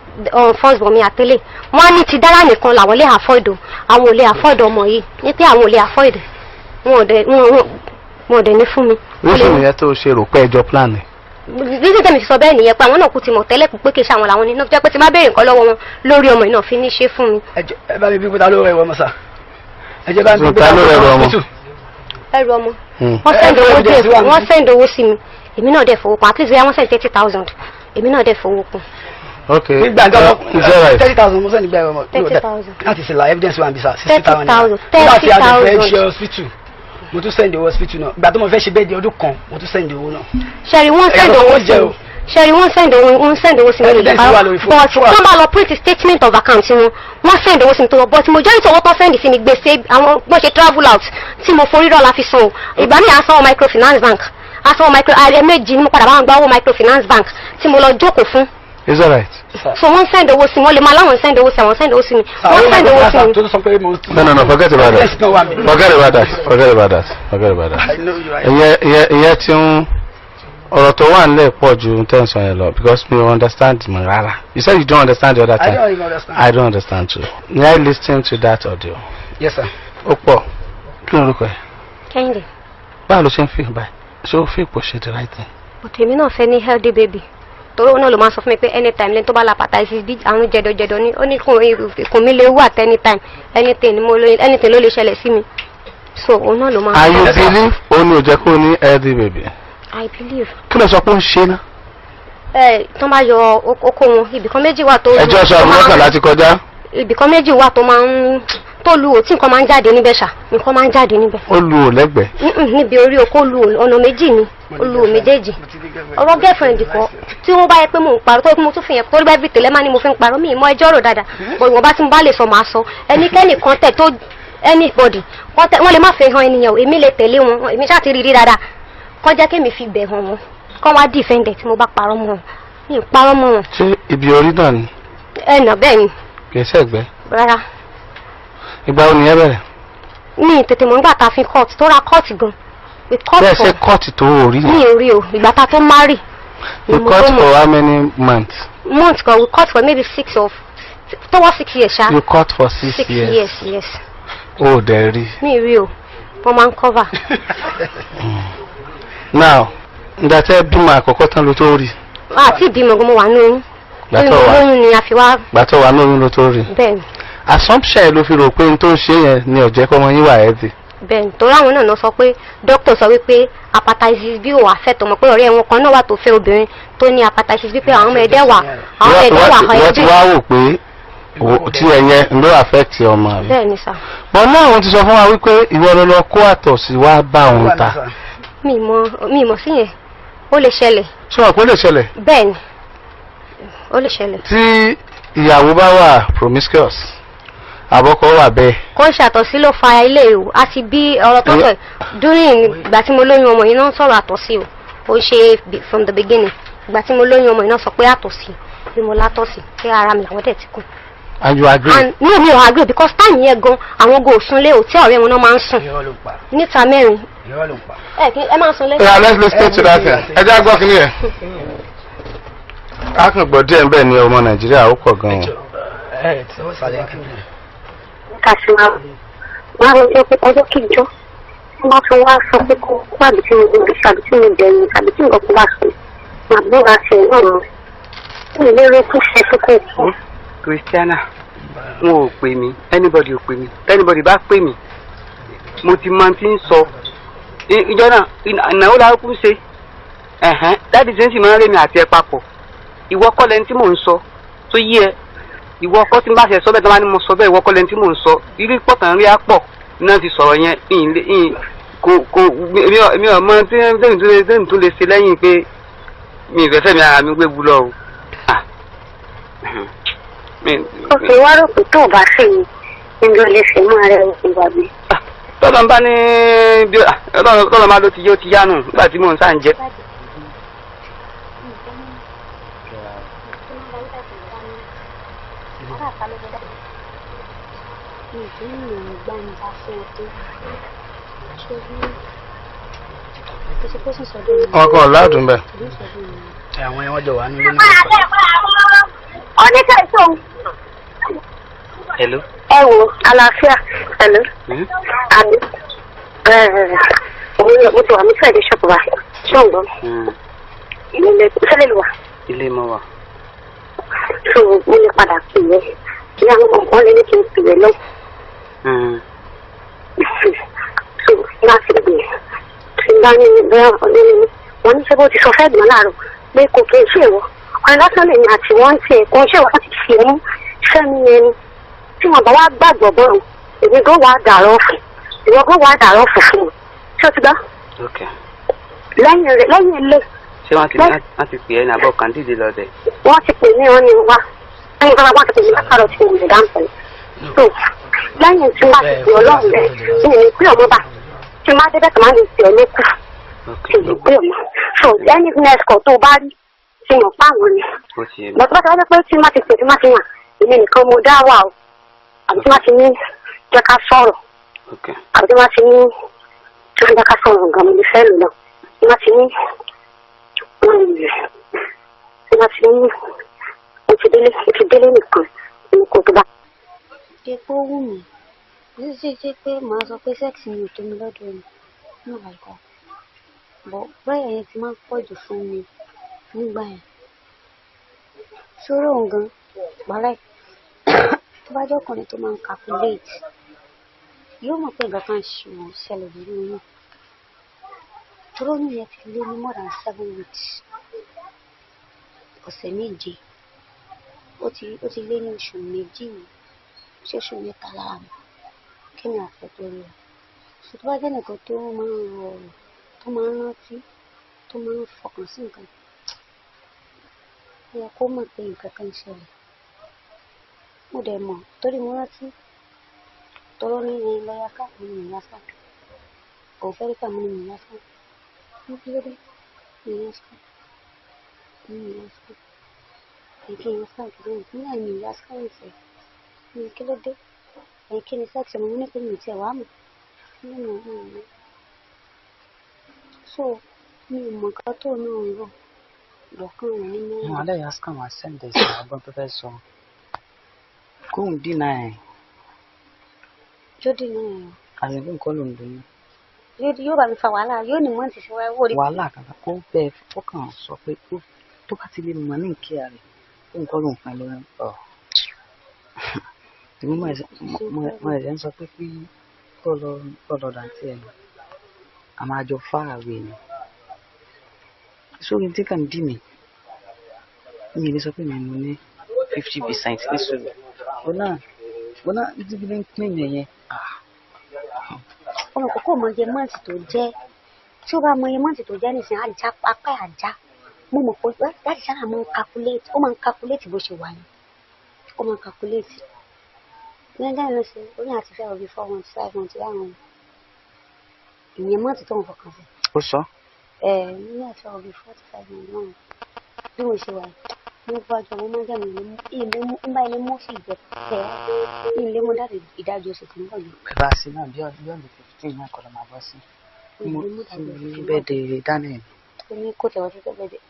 first born mi àtẹ́lẹ̀, wọ́n á ní ti dára nìkan làwọn lè afford o, àwọn ò lè afford ọmọ yìí, ní pé àwọn ò lè afford, wọn ò dẹ̀ ní fún mi. Reason yẹn tó ṣe rò pé ẹjọ́ plan ni. Reason tẹ̀mí fi sọ bẹ́ẹ̀ nìyẹn, pé àwọn náà kú ti mọ̀ tẹ́lẹ̀ pé kì í ṣe àwọn làwọn ní náà jẹ́ pé tí má béèrè nǹkan lọ́wọ́ wọn lórí ọmọ yìí náà fi ní ṣe fún mi. Ẹ jọ̀ọ́, ẹ bá mi bí kúta ló rẹ ìwọ ọmọ sà, ẹ jẹ́ bá mi bí. Ta ló rẹ ìwọ ọmọ? Ẹrù ọmọ, wọ́n send owó dé, wọ́n send owó sí mi, èmi náà dẹ̀ fowó kún. At least bóyá wọ́n send 30,000, èmi náà dẹ̀ fowó kún. Ok. Nígbà tó It's alright. 30,000 mo send nígbà ẹ̀rọ ọmọ. 30,000. Láti ṣe la evidence wa bisa 60,000. 30,000. Nígbà tí a ti fẹ́ 30,000. ṣe hospital, mo tún send owó hospital náà. Ìgbà tó mo fẹ́ ṣe bẹ́ẹ̀ di ọdún kan, mo tún send owó náà. Ṣẹ́rí, wọ́n send Ẹ̀yà tó owó jẹ́ sí o. mi. Ṣẹ́rí, wọ́n send owó sí mi. Evidence wà lórí phone. But tó bá lọ print statement of account wọn, wọ́n send owó sí mi tó lọ, but majority owó tó send sí mi, gbèsè àwọn bọ́n ṣe travel out tí mo forí rọ́ la fi san o. Ìgbà míì asanwó microfinance bank, asanwó micro ààrẹ méjì ni mo padà bá wọn gba owó microfinance bank tí mo lọ jókòó fún. It's alright. So wọ́n send owó sí mi, wọ́n lè máa láwọn send owó sí, àwọn send owó sí mi, wọ́n send owó sí mi. Tó tún sọ pé mo. No, no, no, forget about that. Evidence náà wà mí. Forget about that, forget about that, forget about that. I know you are. Ìyẹn tí ń ọ̀rọ̀ tó wà nílẹ̀ pọ̀ ju tẹ̀sán yẹn lọ, because mi ò understand mọ̀ rárá. You said you don't understand the other I time. don't even understand. I don't understand too. May I listen to that audio? Yes, sir. Ó pọ̀. Kí lorúkọ ẹ? Kẹ́hìndé. Báwo ló ṣe ń feel báyìí? Ṣé o feel pò ṣe the right thing? But èmi náà fẹ́ ní healthy baby, torí òun náà ló máa sọ fún mi pé anytime lẹ́ni tó bá la hepatitis B, àrùn jẹ̀dọ̀jẹ̀dọ̀ ni ó ní, ikùn mi lè wú at anytime, anything ni mo lè, anything ló lè ṣẹlẹ̀ sí mi, so òun náà ló máa. Are you believe òun ni ò jẹ́ kó ní healthy baby? I believe. Kí ló sọ pé ó ń ṣe náà? Ẹ tó bá yọ okó wọn, ibìkan méjì wà tó. Ẹjọ́ sọ 11 ti kọjá. Ibìkan méjì wà tó máa ń tó lu ò, tí nǹkan máa ń jáde níbẹ̀ ṣá, nǹkan máa ń jáde níbẹ̀. Ó lu ò lẹ́gbẹ̀ẹ́? Níbi orí okó lu ò, ọ̀nà méjì ni ó lu ò méjèèjì. Ọ̀rọ̀ girlfriend kọ́, tí wọ́n bá yẹ pé mò ń parọ́ tó, mo tún fi yẹn torí bẹ́ẹ̀ bí tẹ̀lé máa ní mo fi ń parọ́. Mi ì mọ ẹjọ́ rò dáadáa, bọ̀ ìwọ̀nba tí mo bá lè sọ màá sọ. Ẹnikẹ́ni kan tẹ̀ tó anybody wọ́n lè má fi hàn ènìyàn o, èmi lè tẹ̀lé wọn. Èmi ṣáà ti rí rí dáadáa, kọ́ jẹ́ kémi fi bẹ̀ hàn wọn, kọ́ wá defend ẹ̀ tí mo bá parọ́ mọ́ wọn. Mi ì parọ́ mọ́ wọn. Ṣé ibi orí náà ni? Ẹ nà, bẹ́ẹ̀ ni. Kì í ṣẹ̀gbẹ́? Rárá. Ìgbà wo nìyẹn bẹ̀rẹ̀? Mi ì tètè mọ̀ nígbà tá a fi court tó ra court gan. We court Bẹ́ẹ̀ for ṣe court tó orí mi yẹn? ò rí o, ìgbà tá a tó marry ni You mo court tó mọ̀. for how many months? Months kan, we court for maybe six or towards 6 years ṣá. You court for 6 6 years? Years, yes. O ò dẹ̀ rí? Mi ì rí o, wọ́n máa ń cover. Now, ìgbà tẹ́ bímọ àkọ́kọ́ tán ló tó rí? Àti ìbímọ gan, mo wà ní oyún. Ìgbà tó wà Oyún ni a fi wá. Ìgbà tó wà ní oyún ló tó rí? Bẹ́ẹ̀ ni. Assumption ẹ ló fi rò pé n tó ń ṣe yẹn ni ó jẹ́ kọ́mọ yín wà healthy? Bẹ́ẹ̀ ni, torí àwọn náà náà sọ pé doctor sọ wípé hepatitis B ò affect ọmọ, pé ọ̀rẹ́ wọn kan náà wà tó fẹ́ obìnrin tó ní hepatitis B, pé àwọn ọmọ ẹ̀dẹ́ wà, àwọn ọmọ ẹ̀dẹ́ wà Ìwọ ti healthy. wá wò pé tí ẹ yẹn ló affect ọmọ rẹ? Bẹ́ẹ̀ ni sà. Bọ́n náà, wọ́n ti sọ fún wa wípé ìwọ ló lọ kó àtọ̀ sí wá bá òun ta. Mi ì mọ̀ sí yẹn, ó lè ṣẹlẹ̀. Ṣé wọn kò lè ṣẹlẹ̀? Bẹ́ẹ̀ ni, ó lè ṣẹlẹ̀. Tí ìyàwó bá wà promiscuous, àbọ̀kọ wà bẹ́ẹ̀. Kó ń ṣàtọ̀sí ló fa ilé o, àti bí ọ̀rọ̀ tó sọ during ìgbà tí mo lóyún ọmọ yìí náà ń sọ̀rọ̀ àtọ̀sí o. Ó ṣe from the beginning, ìgbà tí mo lóyún ọmọ yìí náà sọ pé àtọ̀sí bí mo látọ̀sí, pé ara mi làwọn dẹ̀ ti kú. And you agree? And no, mi ò agree, because time yẹn gan, àwọn go súnlé ò, tí ọ̀rẹ́ wọn náà máa ń sùn Irọ́ ló ń pa. níta mẹ́rin. Irọ́ ló ń pa. Ẹ kí ẹ máa sùn lé. Yeah, let's listen to that thing. Ẹ jẹ́ àgbọ̀ kìíní yẹn. A kàn gbọ́ díẹ̀ bẹ́ẹ̀ ni, ọmọ Nàìjíríà ó pọ̀ gan-an. Ẹ tí ó sàlẹ̀ kí ni. Kàṣíwá wọn á lọ pé ọjọ́ kíjọ́ wọ́n bá tún wá sọ pé kó kó àbí tí mo gbòdì àbí tí mo bẹ̀rù àbí tí nǹkan kan bá sọ, màá bóra ṣe náà mọ́ mi lérò kó ṣe pé kó kú. Christiana, wọn ò pè mí, anybody ò pè mí. Anybody bá pè mí, mo ti mọ tí ń sọ. Ìjọ náà ìnáwó la kú ṣe ẹ̀hẹ́n dáàdì tí ń sì máa ń rémi àti ẹ papọ̀. Ìwọ kọ́ lẹni tí mò ń sọ tó yí ẹ, ìwọ kọ́. Tí n bá ṣe sọ bẹ́ẹ̀, tó bá ní mo sọ bẹ́ẹ̀, ìwọ kọ́ lẹni tí mò ń sọ. Irí pọ̀tàn rí á pọ̀ náà ti sọ̀rọ̀ yẹn. Ìyìn kò kò èmi ò mọ tí tẹ́mi tó lè ṣe lẹ́yìn pé mi ìfẹ́ fẹ́mi ara mi gbé bu lọ o. Ah. Ó fi wá rò pé tó o bá ṣe yìí ní ló lè fi mú ara ẹ ìwà mi. Tọ́lọ̀ ń bá ní bí tọ́lọ̀ máa ló ti yé, ó ti yánu nígbà tí mò ń sáà ń jẹ. Wọn kàn ládùn bẹ́ẹ̀. Àwọn yẹn wọ́n jọ wà nílé náà. Oníkẹ́ ìṣòwò. Hello. Ẹ wo àlàáfíà, hello. Hmm? Àbí mo ti wà ní sẹ́ẹ̀dì ṣọ́ọ̀bù wa ṣọ́ọ̀gbọ́n. Ilé sẹ́lẹ̀ ló wà. Ilé mọ́ wa. So mo lè padà pè é ní àwọn kọ̀ọ̀kan lé ní kí n pè é lọ. So láti pè é tí n bá ní bẹ́ẹ̀ ọdún ní wọ́n ní ṣé bó ti sọ fẹ́ gbọ́n láàárọ̀ pé kò kí n ṣe ìwọ ọ̀rẹ́ lásán lèmi àti wọ́n ń tiẹ̀ kò ń ṣe ìwọ láti fi mú sẹ́mi yẹn ni tí wọ́n bá wá gbàgbọ́ bọ́rùn, èmi gan wàá dàrọ́ fún ìwọ, gan wàá dàrọ́ fún fún mi. Ṣé o ti gbọ́? Ok. Lẹ́yìn rẹ̀, lẹ́yìn ilé. Ṣé wọ́n ti pè é ní àbọ̀ kan dídì lọ bẹ̀? Wọ́n ti pè mí, wọ́n ní wá lẹ́yìn bàbá, wọ́n ti pè mí látàrọ̀ tí mo lè dáhùn pẹ̀lú. So lẹ́yìn tí wọ́n ti pè ọlọ́run rẹ̀, mi ní pé ọmọ bá tí má débẹ̀ tó má lè pè ọ lókù tí mi pé ọmọ. So any next call tó o bá rí tí mo pa àwọn ni. Ó ti yé mi. Bọ́tú bá ti wájú pé tí má ti pè, tí má ti yàn èmi nìkan mo dá wà o, àbí tí má ti ní jẹ́ ká sọ̀rọ̀, àbí tí má ti ní tí wọ́n jẹ́ ká sọ̀rọ̀ gan, mo lè fẹ́ lò náà, tí má ti ní mo ti délé, mo ti délé nìkan ní kó tó bá. Epo wù mí. Ṣe ṣe pé màá sọ pé sex mi ò tó mi lọ́dọ̀ ni, not like that, but prayer yẹn ti máa ń pọ̀ jù fún mi nígbà yẹn. Sóró òun gan wàhálà, tó bá jẹ́ ọkùnrin tó máa ń calculate, yóò mọ̀ pé nǹkan kan ṣe wọ́n ṣẹlẹ̀ lórí oyún tóró ní yẹn ti lé ní more than 7 weeks, ọ̀sẹ̀ 7. Ó ti lé ní oṣù 2 sí oṣù 3 lára mi kí ni àfẹ́ tó rí o. So tó bá jẹ́ nìkan tó máa ń rọ ọ̀rọ̀, tó máa ń rántí, tó máa ń fọkàn sí nǹkan, ó yẹ kó mọ̀ pé nǹkan kan ń ṣẹlẹ̀. Mo dẹ̀ mọ̀ torí mo rántí tọrọ ní ní lọ́yà ká mo ní ìyá sá kò fẹ́ rí ká mo ní ìyá sá mo kí ló dé ìyá sá mo ní ìyá sá ẹ̀kí ìyá sá kí ló dé nígbà ní ìyá sá ń sẹ̀ ní kí ló dé ẹ̀kí ni sex mo ní pé mi ò tiẹ̀ wá mọ̀ nínú ọ̀hún. So mi ò mọ̀ nǹkan tó náà ń rò lọ́kàn rẹ̀ nínú. Àwọn aláya scam wa send ẹ̀ sí ọgbọ́n tó fẹ́ sọ kóun dínà ẹ̀. Jódì náà ẹ̀. Àti kóun kọ́ ló ń dunnú. Yóò bá mi fa wàhálà, yóò ní mọ́ǹtì sí wáyé wò rí. Wàhálà kankan kó bẹ́ẹ̀, ó kàn sọ pé tó bá ti lè mọ̀ ní ìkíyà rẹ̀, kóun kọ́ ló ń fún ẹ lóyún ọ̀ tèmi. Mo ẹ̀sẹ̀ ń sọ pé kí kó lọ dàntí ẹ̀ ni a máa jọ far away ni sórí tí kàn dì mí. Mi lè sọ pé mi mo ní 50% ní sùúrù wọn náà tí bí ń pín yẹn yẹn. Ọmọ kókó mọ iye mọ́ǹtì tó jẹ́. Tí ó bá mọ iye mọ́ǹtì tó jẹ́ nísìnyí, ajá apá ẹ̀ ajá. Mo mọ̀ pé láti sábà máa ń calculate, ó máa ń calculate bó ṣe wà ní, ó máa ń calculate ní ẹjọ́ ìlú ṣe orí àti fẹ́ òbí 4 months, 5 months láwọn ìyẹn mọ́ǹtì tó ń fọkàn sí. Ó sọ. Ẹ ní àti òbí 4 to 5 months náà. Bí mo ṣe wà yìí, mo bá jọ mo máa ń jẹ́ mi ilé mú ń bá ilé mú sí ìjẹ tẹ ilé mú dáàbò ìdájọ́ oṣù tó ń bọ̀ yìí. Bẹ́ẹ̀ bá a ṣe náà bí ọ̀dún 15 náà kọ́ ló máa bọ́ sí. Mo Ilé mú dáàbò oṣù ní tó ń bọ̀. Bẹ́ẹ̀ de Daniel. Ó ní kó tẹ̀wọ́ sí tẹ́lẹ̀ dẹ̀.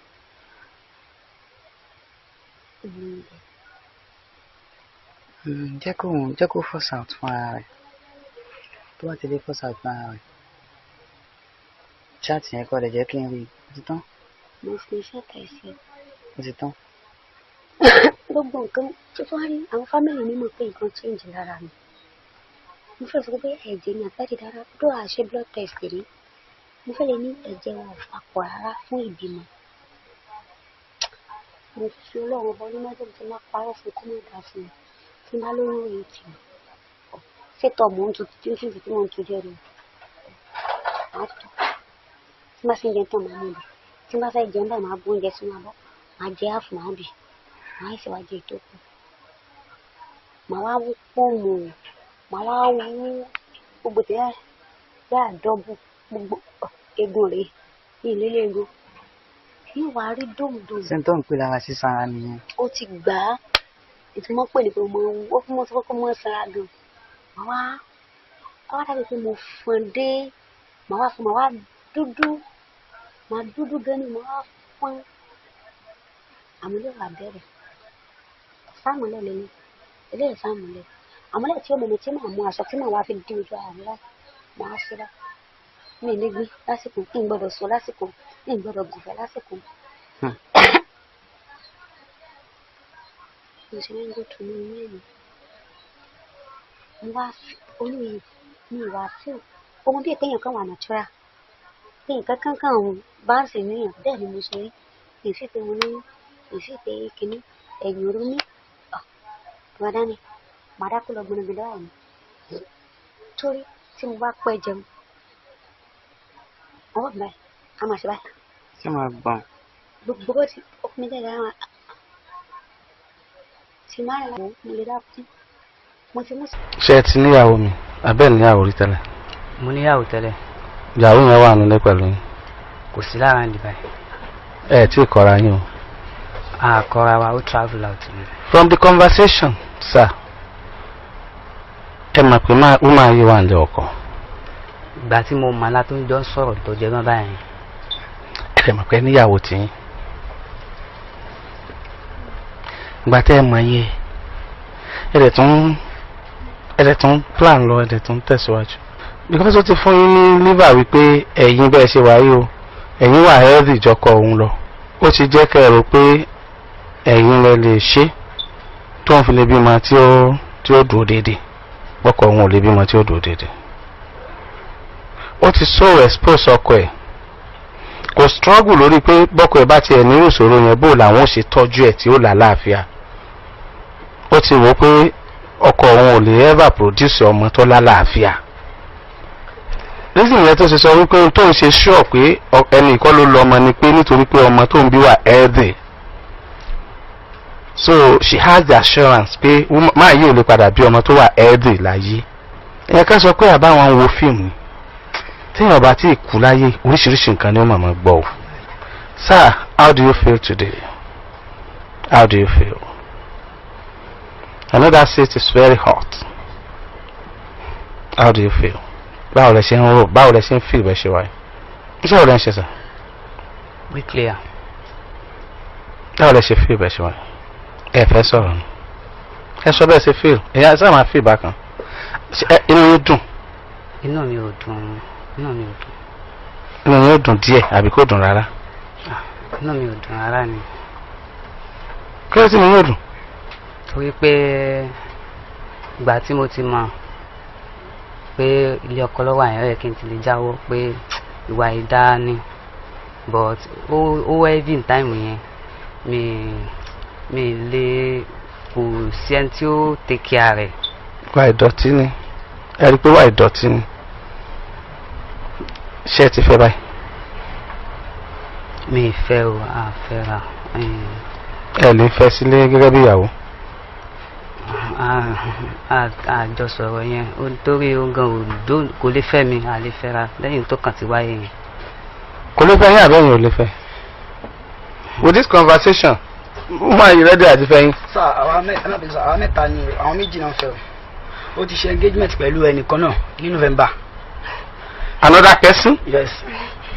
Jẹ́ kó force out fún ara rẹ̀. Tó bá ti lè force out fún ara rẹ̀, chat yẹn kọ́ lè jẹ́ kí n rí i. Ó ti tán. Mo fi iṣẹ́ tẹ̀ sí. Ó ti tán. Gbogbo nǹkan tó tún wá rí, àwọn family mi mọ̀ pé nǹkan change lára mi. Mo fẹ́ sọ pé ẹ̀jẹ̀ mi àtàdé dára tó à ṣe blood test rí. Mo fẹ́ lè ní ẹ̀jẹ̀ wọn ò papọ̀ rárá fún ìbímọ. Mo fi Ọlọ́run ọba onímọ̀jọ́ tí máa parọ́ fún kó má dáa fún mi. Tí n bá lóyún òye tì mí ṣètò mò ń tutù tí ń tutù tí mò ń tu jẹ́ rẹ̀ màá tutù. Tí n bá fi ń jẹun tán, màá mú mi. Tí n bá fẹ́ jẹun báyìí, màá bó oúnjẹ sínú abọ́, màá jẹ áàfù, màá bì, màá sì wá jẹ ìtókù. Màá wá wú pọ́ọ̀mù, màá wá wú gbogbo tí yá àdọ́bù gbogbo egun rèé ní ìlélẹ̀ egun yóò wá rí dòmdòm. Ṣé n tó ń pè lára sísanra nìyẹn? Ó ti gbà á. Ìtumọ̀ pè ní pé mo ó fún mo sọ pé mo sanra gan. Màá wá dàbí pé mo fọn dé, màá wá fún, màá wá dúdú, màá dúdú gan ni, màá wá fọn àmúlẹ̀ wà bẹ̀rẹ̀ sáàmúlẹ̀ lẹ́nu eléyìí, sáàmúlẹ̀ àmúlẹ̀ tí ó mọ̀ mi tí màá mú aṣọ tí màá wá fi dín ojú ara mi láì màá ṣe bá mi ní gbé lásìkò kí n gbọ́dọ̀ sọ lásìkò kí n gbọ́dọ̀ gùnfẹ́ lásìkò. Mo ṣe máa ń go through ní inú ẹ̀mí. Mo wá oyún yìí mi wá feel ohun bíi pé èèyàn kan wà natural, pé nǹkan kan kan òun bá ń sì níyàn. Bẹ́ẹ̀ ni mo ṣe rí. Mi sì pé mo lóyún, mi sì pé kinní ẹ̀yìn orú mi bàdá ni màá dákú lọ gbọ̀nàgbọ̀nà báyìí ni. Torí tí mo bá pẹ́ jẹun, ọwọ́ mi báyìí a máa ṣe báyìí. Ṣé máa gbọ̀n? Gbogbo bó ti ọkùnrin jáde àwọn tí máa rìn láwọn mo lè dákú mo ti mú. Ṣé ẹ ti níyàwó mi abẹ́ níyàwó rí tẹ́lẹ̀? Mo níyàwó tẹ́lẹ̀. Ìyàwó yẹn wà nílé pẹ̀lú yín? Kò sí lára ní báyìí. Ẹ tí ì kọ́ra yín o? Àkọ́ra wa, ó travel out ni. From the conversation, sir, ẹ mọ̀ pé ó máa yé wa nílé ọkọ. Ìgbà tí mo mọ̀ látó ń jọ ń sọ̀rọ̀ tó jẹ mọ́ báyìí. Ẹ mọ̀ pé níyàwó tiyín. Ìgbà tẹ́ ẹ mọ̀ yẹ ẹ dẹ̀ tún Ẹ̀dẹ̀ tún plan lọ, ẹ̀dẹ̀ tún tẹ̀síwájú. Because ó ti fún yín ní liver wípé ẹ̀yin bẹ́ẹ̀ ṣe wáyé o, ẹ̀yin wà healthy jọkọ òun lọ. Ó ti jẹ́ kẹ́ ẹ rò pé ẹ̀yin lẹ lè ṣe tó ń fi lè bímọ tí ó dúró déédéé. Bọ́kọ òun ò lè bímọ tí ó dúró déédéé. Ó ti so expose ọkọ ẹ̀, kò struggle lórí pé bọ́kọ ẹ̀ bá tiẹ̀ ní ìṣòro yẹn, bó làwọn ò ṣe tọ́jú ẹ̀ tí ó làlàáfíà. Ó ti wò ó pé ọkọ òun ò lè ever produce ọmọ tó lálàáfíà. Reason yẹn tó ṣe sọ wípé tó ń ṣe sure pé ẹnì kan ló lọ ọmọ ni pé nítorí pé ọmọ tó ń bí wà healthy, so she has the assurance pé máa yìí ò lè padà bí ọmọ tó wà healthy láyé. Ẹ̀yẹ ká sọ pé àbáwọn wo fíìmù ni, téèyàn bá tí ì kú láyé, oríṣiríṣi nǹkan ni ó màmá gbọ́ o. Sir, how do you feel today? How do you feel? I know that seat is very hot. How do you feel? Báwo lẹ ṣe ń rò? Báwo lẹ ṣe ń feel bẹ́ẹ̀ ṣe wáyé? Iṣẹ́ wo lẹ ń ṣe, sir? Bricklayer. Báwo lẹ ṣe feel bẹ́ẹ̀ ṣe wáyé? Ẹ fẹ́ sọ̀rọ̀ ni, ẹ sọ bẹ́ẹ̀ ṣe feel. Ẹ̀yà sáà máa feel bákan. Inú yín dùn? Inú mi ò dùn, inú mi ò dùn. Inú yín ò dùn díẹ̀ àbí kò dùn rárá? Ah, inú mi ò dùn rárá ni. Kí ló tí inú yín ò dùn? Torí pé ìgbà tí mo ti mọ̀ pé ilé ọkọ lọ́wọ́ àyàn rẹ̀, kí n ti lè jáwọ́ pé ìwà ìdá ni, but ó heavy in time yẹn, mi lè, kò sí ẹni tí ó take care rẹ̀. Wà ìdọ̀tí ni, ẹ rí i pé wà ìdọ̀tí ni. Ṣé ẹ ti fẹ́ báyìí? Mi ì fẹ́ o, àfẹ́ra. Ẹ lè fẹ́ sílé gẹ́gẹ́ bí ìyàwó? Àjọsọ̀rọ̀ yẹn ó torí ó gan ò kò lè fẹ́ mi, à lè fẹ́ra lẹ́yìn tó kàn ti wáyé yẹn. Kò lè fẹ́ yín àbẹ́yìn ò lè fẹ́? With this conversation, woman, you ready àti fẹ́ yín? Sir, àwa mẹ́ta náà, sir, àwa mẹ́ta ni, àwọn méjì náà fẹ́ o. Ó ti ṣe engagement pẹ̀lú ẹnìkan náà ní November. Another person? Yes,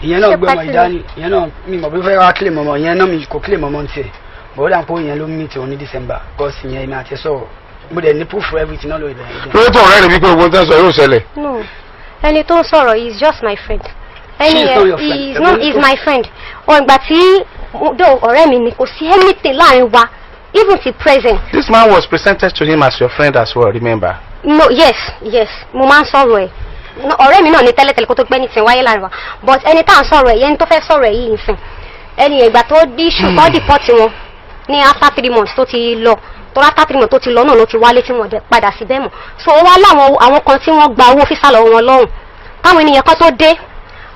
ìyẹn náà Ṣé gbé ọmọ party? Ìdání ìyẹn náà, mi mọ̀ bí ó fẹ́ wá claim ọmọ ìyẹn náà, mi kò claim ọmọ tiẹ̀, but ó dà pé ìyẹn ló meet òun ní December, because ìyẹn èmi àti ẹ sọ̀rọ̀, mo dẹ̀ ní proof for everything náà lórí ibẹ̀ yẹn. Lórí tó ọ̀rẹ́ rẹ̀ wípé ogun tẹ́ sọ yóò ṣẹlẹ̀. No, ẹni tó ń sọ̀rọ̀ is just my friend. Ẹni She is not your friend. He is not, he is my friend. Ọ̀ ìgbà tí though ọ̀rẹ́ mi ni, kò sí anything láàrin wa even till present. This man was presented to him as your friend as well, remember? No, yes, mo máa ń sọ̀rọ̀ ẹ̀. No, ọ̀rẹ́ mi náà ní tẹ́lẹ̀tẹ́lẹ̀ kó tó gbẹ́ ní tí wáyé láàrin wa, but ẹni tá à ń sọ̀rọ̀ ẹ̀ yẹn, ẹni tó fẹ́ sọ̀rọ̀ ẹ̀ yìí nìsín, ẹni ìgbà tó dí ṣùgbọ́n deport wọn ní after 3 months tó ti lọ, tó after 3 months tó ti lọ náà ló ti wálé tí wọ́n dẹ̀ padà sí bẹ́ẹ̀ mọ́. So ó wá láwọn àwọn kan tí wọ́n gba owó visa lọ́wọ́ wọn lọ́hùn. Táwọn ènìyàn kan tó dé,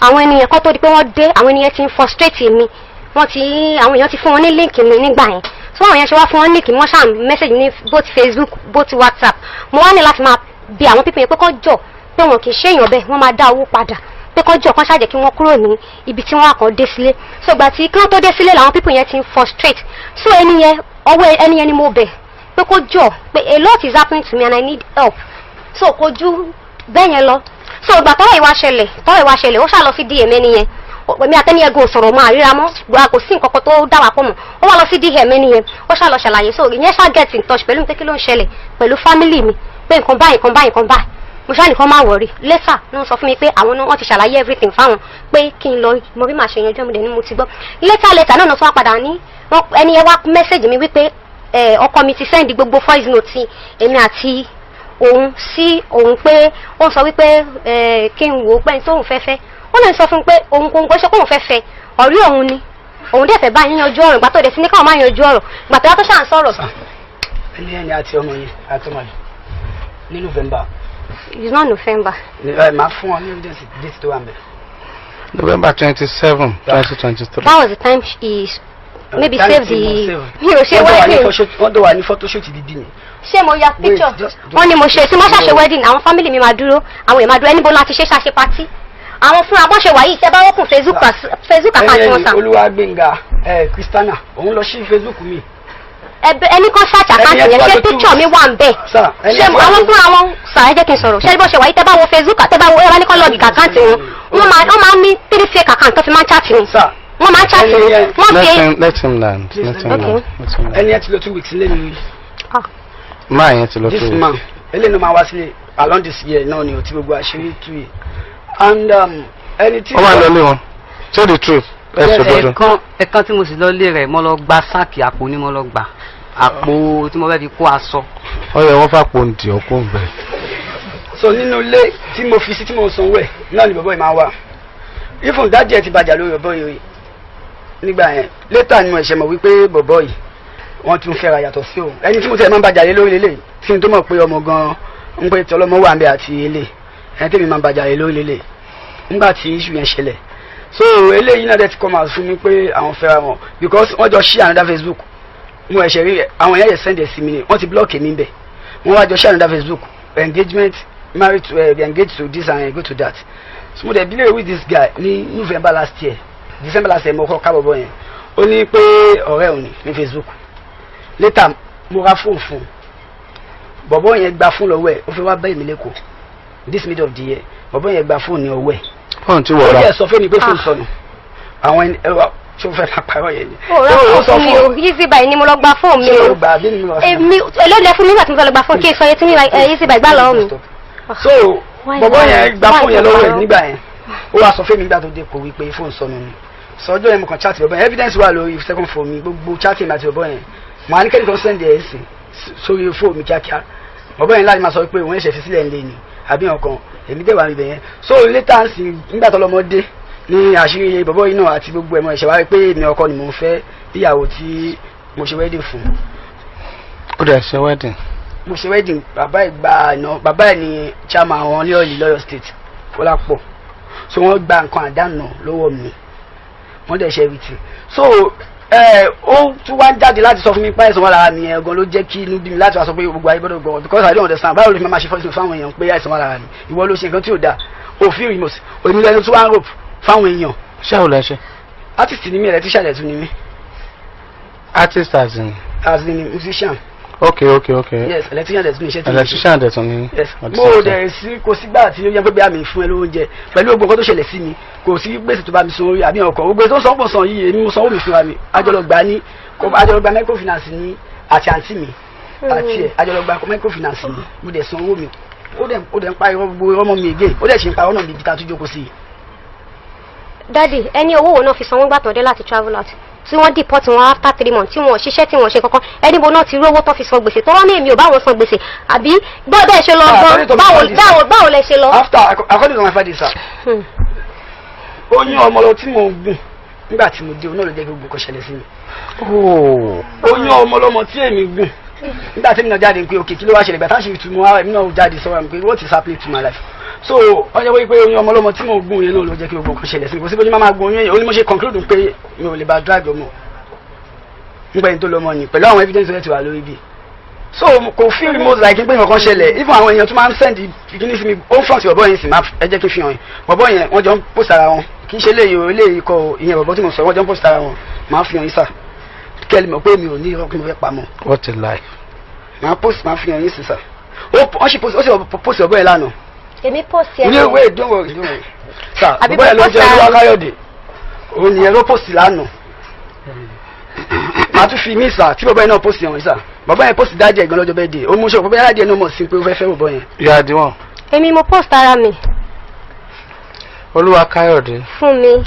àwọn ènìyàn kan tó di pé wọ́n dé, àwọn ènìyàn ti ń frustrate mi. Wọ́n ti, àwọn èèyàn ti fún wọn ní link mi nígbà yẹn. So àwọn èèyàn ṣe wá fún wọn ní link mi, wọ́n ṣáà message ní both Facebook, both WhatsApp. Mo wá ní láti máa bi àwọn people yẹn pé kọ́ jọ, pé wọn kì í ṣèyàn bẹ́ẹ̀, wọ́n máa dá owó padà, pé kọ́ jọ, kọ́ ṣàjẹ́ kí wọ́n kúrò ní ibi tí wọ́n wà, kàn dé sílé. So ìgbà tí kí wọ́n tó dé sílé làwọn people yẹn ti ń frustrate. So ẹni yẹn, ọwọ́ ẹni yẹn ni mo bẹ̀ pé kó jọ, pé a lot is happening to me and I need help. So kò ju bẹ́ẹ̀ yẹn lọ. So ìgbà tọ́rọ̀ ìwà ṣẹlẹ̀, ó ṣáà lọ sí DM ẹni yẹn. Èmi àtẹni yẹn gan sọ̀rọ̀ mọ́, àríra mọ́, gba kò sí nǹkan kan tó dá wa pọ̀ mọ́. Ó wá lọ sí DM ẹni yẹn, ó ṣáà lọ ṣàlàyé. So ìyẹn ṣáà get in touch pẹ̀lú mi pé kí ló ń ṣẹlẹ̀ pẹ̀lú family mi, pé nǹkan báyìí, nǹkan báyìí, nǹkan báyìí. Mo ṣáà nìkan máa worry. Later ní wọ́n sọ fún mi pé àwọn náà wọ́n ti ṣàlàyé everything fáwọn, pé kí n lọ mọ bí màá ṣe yanjú. Ẹ̀mí dẹ̀ ni mo ti gbọ́. Later later náà tún wá padà ní ẹni yẹn wá message mi wípé ọkọ mi ti send gbogbo voice note èmi àti òun sí òun, pé ó sọ wípé kí n wò ó pé tóun fẹ́ fẹ́. Ó lè sọ fún un pé òun kò ṣe pé òun fẹ́ fẹ́, ọ̀rí òun ni, òun dẹ̀ fẹ́ bá yín yanjú ọ̀rọ̀. Ìgbà tó dẹ̀ sí ní káwọn máa yanjú ọ̀rọ̀, ìgbà tó yá tó ṣà ń sọ̀rọ̀. Ẹni àti ọmọ yẹn, àti ọmọ yẹn ní November. It's not November. Ẹ máa fún ọ ní evidence date tó wà ń bẹ̀. November 27, 2023. That was the time he maybe save the, mi ò ṣe wedding. Wọ́n tó wà ní photoshoot dídí ni. Ṣé mo ya picture? Wọ́n ní mo ṣe tí mo ṣàṣe wedding, àwọn family mi máa dúró, àwọn èèyàn máa dúró. Ẹni bó láti ṣe ṣàṣe party, àwọn fúnra bọ́n ṣe wà yìí, tẹ́ bá wọ́pùn Facebook account wọn sàn. Olúwagbénga ẹ Christiana, òun lọ sí Facebook mi. Ẹni kan search account yẹn, ṣé picture mi wà ń bẹ̀? Ṣé àwọn fúnra wọn sà? Ẹ jẹ́ kí n sọ̀rọ̀. Ṣé bó ṣe wà yìí, tẹ́ bá wo Facebook, tẹ́ bá wo, ẹ bá ní kọ́ log account wọn, wọ́n máa ní three fake account tó fi máa ń chat mi. Wọ́n máa ń chat mi, wọ́n Let fi. him, let him land. Let him Okay. land. Let him land. Ẹni ẹ ti lò 2 weeks lé mi. Máa yẹn ti lọ This 2 weeks. man Eléyìí ló máa wá sílé along this year náà ni ò tí gbogbo àṣírí tú yìí and ẹni tí. Ó máa lọ lé wọn. Say the truth. Ẹ Yes, sọ gbọdọ. Ẹ̀ẹ̀kan tí mo sì lọ lé rẹ̀, mo lọ gba sáàkì àpò ni mo lọ gbà, àpò tí mo fẹ́ fi kó aṣọ. Ó yẹ wọ́n fàpò ǹdí ọkọ̀ ń bẹ̀. So nínú ilé tí mo fi sí tí mo sanwó ẹ̀ náà ni bọ̀bọ̀ yìí máa wà. Even daddy ẹ̀ ti bàjá lórí bọ̀bọ̀ yìí nígbà yẹn. Later ni mo ṣẹ̀ mọ̀ wípé bọ̀bọ̀ yìí wọ́n tún fẹ́ra yàtọ̀ sí òun. Ẹni tí mo tẹ̀ máa ń bàjá lé lórí lélẹ̀ tí n tó mọ̀ pé ọmọ gan ń pé tọlọ́mọ wà ń bẹ àti ilé ẹni tẹ́mi máa ń bàjá lé lórí lélẹ̀ nígbà tí issue yẹn ṣẹlẹ̀. So eléyìí náà dẹ̀ ti come out fún mi pé àwọn fẹ́ra wọn because wọ́n jọ share another Facebook. Mo ẹ̀ṣẹ̀ rí àwọn yẹn yẹ send ẹ̀ sí mi ni wọ́n ti block èmi bẹ̀. Wọ́n wá jọ share another Facebook, engagement, married to engaged to this and go to that. So mo dẹ̀ bí léèrè with this guy ní November last year, December last year, mo kọ́ kábọ̀bọ̀ yẹn. Ó ní pé ọ̀rẹ́ òun ní ní Facebook. Later mo ra fóònù fún un. Bọ̀bọ̀ yẹn gba fóònù lọ́wọ́ ẹ̀, ó fi wá bá èmi lẹ́kọ̀ọ́ this middle of the year. Bọ̀bọ̀ yẹn gba fóònù ní ọwọ́ ẹ̀. Fóònù tí Ó wọ́n rà. yẹ sọ fún mi pé fóònù sọnù. Àwọn ẹni ẹ wà tí ó fẹ́ máa parọ́ yẹn ni. Ó rà Ó fóònù mi o. Easy Buy ni mo lọ gba fóònù mi. Ṣé O o gbà bí ni mo rà fún mi? Èmi èló lẹ fún mi nígbà tí mo fẹ́ lọ gba fóònù kí n sọ iye tí mi Easy Buy gbà lọ́wọ́ mi. So Why bọ̀bọ̀ yẹn gba why fóònù yẹn lọ́wọ́ ẹ̀ parọ́? nígbà yẹn. Ó wá sọ fún mi nígbà tó dé kò wí pé fóònù sọnù ni. Sọjọ́ yẹn mo kàn chat bọ̀bọ̀ yẹn, evidence wà lórí second phone mi, gbogbo chatting àti bọ̀bọ̀ yẹn. Mo á ní kẹ́nìkan send ẹ̀ sí sórí fóònù mi kíákíá. Bọ̀bọ̀ yẹn láti máa sọ pé òun ẹ̀ṣẹ̀ fi sílẹ̀ ńlẹ̀ ni àbí ọkàn èmi dẹ̀ wà níbẹ̀ yẹn. So later sí nígbà tó lọ́mọ dé ní àṣírí bọ̀bọ̀ yìí náà àti gbogbo ẹ̀mọ ẹ̀ṣẹ̀ wá rí pé èmi ọkọ ni mò ń fẹ́ ìyàwó tí mo ṣe wedding fún. Ó dẹ̀ ṣe wedding. Mo ṣe wedding, bàbá ẹ̀ gba àná, bàbá ẹ̀ ní chairman àwọn ní ọ̀lì lọ́yọ̀ State Fọlápọ̀. So wọ́n gba nǹkan àdánù lọ́wọ́ mi, wọ́n dẹ̀ ṣe everything. So ẹ ó tún wá ń jáde láti sọ fún mi pé àìsàn wà lára mi yẹn gan ló jẹ́ kí inú bí mi láti wá sọ pé gbogbo ayé gbọ́dọ̀ gbọ́, because I don't understand báwo ló fi máa ṣe fọ́sùn fáwọn èèyàn pé àìsàn wà lára mi. Ìwọ ló ṣe nǹkan tí ò dáa, òfin remorse òní lẹnu tí wọ́n á rope fáwọn èèyàn. Ṣé ò lẹ ṣe? Artist ni mí, electrician ẹ̀ tún ni mí. Artist as in? As in musician. Ok. Yes, electrician ẹ̀ tún ni iṣẹ́ tí mo ṣe. Electrician dẹ̀ tún ní. Yes, mo dẹ̀ sí kò sígbà tí ó yẹ pé bí àmì fún ẹ lóúnjẹ pẹ̀lú gbogbo nǹkan tó ṣẹlẹ̀ sí mi, kò sí gbèsè tó bá mi san orí àbí ọkọ̀ gbogbo tó san pọ̀ san yìí, èmi mo sanwó mi fúnra mi. Àjọlọgbà ní àjọlọgbà microfinance ní àti àǹtí mi àti ẹ̀ àjọlọgbà microfinance ní. Mo dẹ̀ san owó mi. Ó dẹ̀ ń pa irọ́ gbogbo irọ́ mọ́ mi again, ó dẹ̀ ṣe ń pa irọ́ náà mi ibi tá a tún jókòó sí i. Daddy, ẹni owó wo náà fi sanwó gbà tán dé láti travel out tí wọ́n deport wọn after 3 months, tí wọ́n ṣiṣẹ́, tí wọ́n ṣe kankan? Ẹni bo náà ti rówó tó fi san gbèsè tó wọ́n ní èmi ò bá wọn san gbèsè àbí bẹ́ẹ̀ bẹ́ẹ̀ ṣe lọ Ah, gan? according to my Báwo father, báwo lẹ ṣe lọ? After, according to my father, sir, oyún ọmọ lọ tí mo gùn nígbà tí mo dé, òun náà ló jẹ́ kí gbogbo nǹkan ṣẹlẹ̀ sí mi. Ooo. Oyún ọmọ lọmọ tí èmi gùn nígbà tí èmi náà jáde pé okay, kí ló wá ṣẹlẹ̀? Gbà tá a ṣe ìtumọ̀ ara èmi náà jáde sọ́ra mi pé what is happening to my life? So wọ́n jẹ́ pé oyún ọmọ lọmọ tí mo gùn yẹn náà ló jẹ́ kí gbogbo nǹkan ṣẹlẹ̀ sí mi. Kò sí bójú máa máa gun oyún yẹn. Ó ní mo ṣe conclude pé mi ò lè bá drag ọmọ nígbà yẹn tó lọ́mọ ni pẹ̀lú àwọn evidence rẹ̀ ti wà lórí bí. So kò feel remote like pé nǹkan ṣẹlẹ̀. Even àwọn èèyàn tó máa ń send kíní sí mi, ó ń front bọ̀bọ̀ yẹn sì máa ẹ jẹ́ kí n fi hàn yín. Bọ̀bọ̀ yẹn wọ́n jọ ń post ara wọn, kì í ṣe léyìí o, eléyìí kọ́ o, ìyẹn bọ̀bọ̀ tí mo sọ, wọ́n jọ ń post ara wọn. Máa fi hàn yín sà, kẹ́lí mọ̀ pé mi ò ní irọ́ kí mo fẹ́ pamọ́. What a life. Máa post, máa fi hàn yín sí sà. Ó wọ́n sì post, ó sì post bọ̀bọ̀ yẹn lánàá. Èmi post ẹ? Ní wait, don't worry, don't worry sà. Àbí Bọ̀bọ̀ yẹn ló post jẹ́ ara- Olúwa Káyọ̀dé, òun nìyẹn ló post lánàá. Màá tún fi mí sà tí bọ̀bọ̀ yẹn náà post yẹn sà. Bọ̀bọ̀ yẹn post dájẹ́ gan lọ́jọ́ bẹ́ẹ̀ dé, ó mú sọ bọ̀bọ̀ yẹn dájẹ́ náà mọ̀ sí pé ó fẹ́ fẹ́ bọ̀bọ̀ yẹn. You are the one. Èmi mo post ara mi. Olúwa Káyọ̀dé. Fún mi.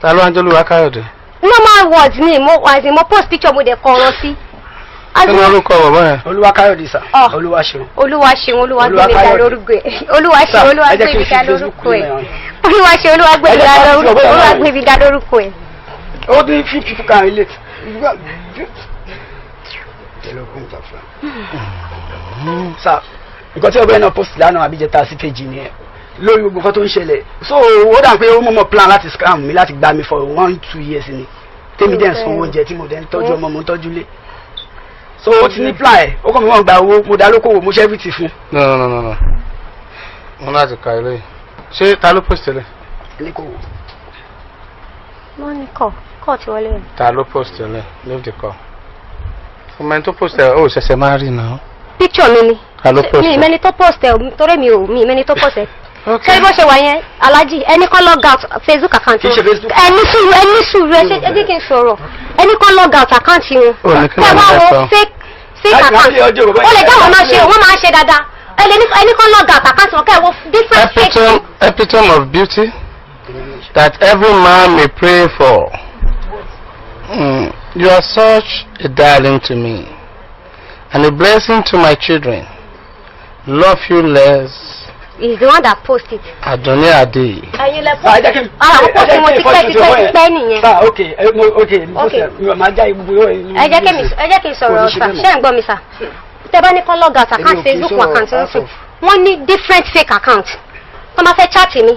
Ta ló ń jẹ́ Olúwa Káyọ̀dé? Normal words ni mo, as in mo post picture, mo dẹ̀ kọ ọ̀rọ̀ sí. As Kí ni in- orúkọ bàbá yẹn? Olúwa Káyọ̀dé sà. Ah. Olúwa ṣeun. Olúwa ṣeun, Olúwa Olúwa gbé mi ga Káyọ̀dé. lórúkọ ẹ̀. Olúwa Sir, ṣeun, Olúwa ẹ jẹ́ gbé kí n mi fi ga Facebook lórúkọ ẹ̀. mi hàn. Olúwa ṣeun, Olúwa gbé Ẹ mi jẹ́ ga kí n fi lórúkọ ọ̀bẹ yẹn Olúwa hàn. gbé mi ga lórúkọ ẹ̀. Ó ní few people can relate. Sir, nǹkan tí ọbẹ̀ náà post lánàá àbíjẹta sí page nìyẹn lórí gbogbo nǹkan tó ń ṣẹlẹ̀. So ó dà pé ó mọ̀mọ́ plan láti scam mi, láti gbá mi for 1-2 years ni tèmi dẹ̀ ń sanwó oúnjẹ tí mo dẹ̀ ń tọ́jú ọmọ, mo ń tọ́jú lé. So ó ti ní plan ẹ̀, ó kàn mí wọ́n gba owó, mo dá lókòwò, mo ṣe everything fún. No, no, no, no, no. Mo láti ka ilé yìí. Ṣé ta ló post tẹ́lẹ̀? Ẹni kò wò. Wọ́n ní kọ́ ti wọlé rẹ̀. Ta ló post tẹ́lẹ̀? Leave the call. Ọmọ ẹni tó post ẹ̀ ó ṣẹ̀ṣẹ̀ máa rí náà. Picture mi ni. Ta ló post Mi ẹ̀? ìmẹ́ni tó post ẹ̀ torí mi ò mi ìmẹ́ni tó post ẹ̀. Okay. Ṣé bó ṣe wà yẹn, Alhaji, ẹni kọ́ log out Facebook account Kì í ṣe wọn. Facebook. Ẹni sùúrù, ẹni sùúrù, ẹ ṣe ẹ jẹ́ kí n sọ̀rọ̀. Ẹni kọ́ log out account wọn. Ó ní kí Tẹ́ wọ́n bá ní wo sọ. fake Fake Láti máa account. play audio bàbá Ó lè yìí. jẹ́ àwọn máa ṣe, wọ́n máa ń ṣe dáadáa. Ẹ lè ní ẹni kan log out account wọn, kẹ́ ẹ wo different fake. Epitome of beauty that every man may pray for. You are such a darling to me and a blessing to my children. Love you less, Is the one that post it. Adoni Ade. Ẹ̀yin lẹ Sir, ẹ jẹ́ kí n Ara àwọn post wọn ẹ jẹ́ kí n tipẹ́ play tipẹ́ voice note tipẹ́ nìyẹn. Sir, ok, ẹ mo ok mo Ok. ṣe máa já ibùdó yóò. Ẹ jẹ́ kí mi, ẹ jẹ́ kí n sọ̀rọ̀ Kò ní ṣe sà. bẹ́ẹ̀ mọ́. Ṣé ẹ̀ ń gbọ́ mi, sà? Tẹ bá ní kán log out Èmi account ò kì í Facebook sọ̀rọ̀ account ń out sìn, of- wọ́n ní different fake account tó máa fẹ́ chat mi,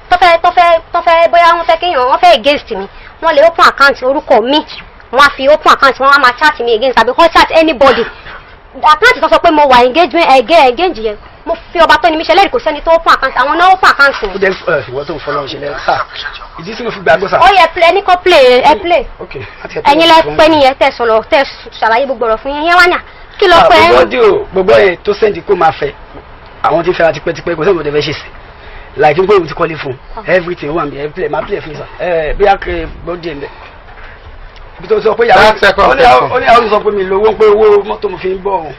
tó fẹ́ bóyá wọ́n fẹ́ kéèyàn, wọ́n fẹ́ against mi, wọ́n lè open account orúkọ mi, wọ́n á fi open account, wọ́n á máa chat mi against tàbí kán chat anybody. Account tó sọ pé mo wà engagement ẹgẹ engage yẹn, mo fi ọba tó ní mi ṣẹlẹ́rìí, kò sẹ́ni tó open account, àwọn náà open account Ó mi. jẹ́ ẹ ìwọ tó ń fọlọ́ ṣe lẹ́ sir, ìdí tí mo fi gbàgbọ́, sir. Ó yẹ play, ẹni kan play, ẹ play. Ok. Ẹ̀yin lẹ pẹ́ nìyẹn, tẹ́ sọ̀rọ̀, tẹ́ ṣàlàyé gbogbo ọ̀rọ̀ fún yẹn yẹn wá ní à kí ló pẹ́. Gbogbo audio, gbogbo yẹn tó send kó máa fẹ́, àwọn tí ń fẹ́ra tipẹ́tipẹ́, kò sẹ́ni mo tẹ̀ fẹ́ ṣe sí like n pé òun ti kọ́lé fún un, everything wà mí. Ẹ play, máa play fún yín, sir. Ẹ bí a kẹ gbọ́ díẹ̀ mbẹ́ ibi tó sọ pé yàrá That second ó ní person. ó ní àwọn sọ pé mi lówó, pé owó mọ́tò mo fi ń bọ̀ òun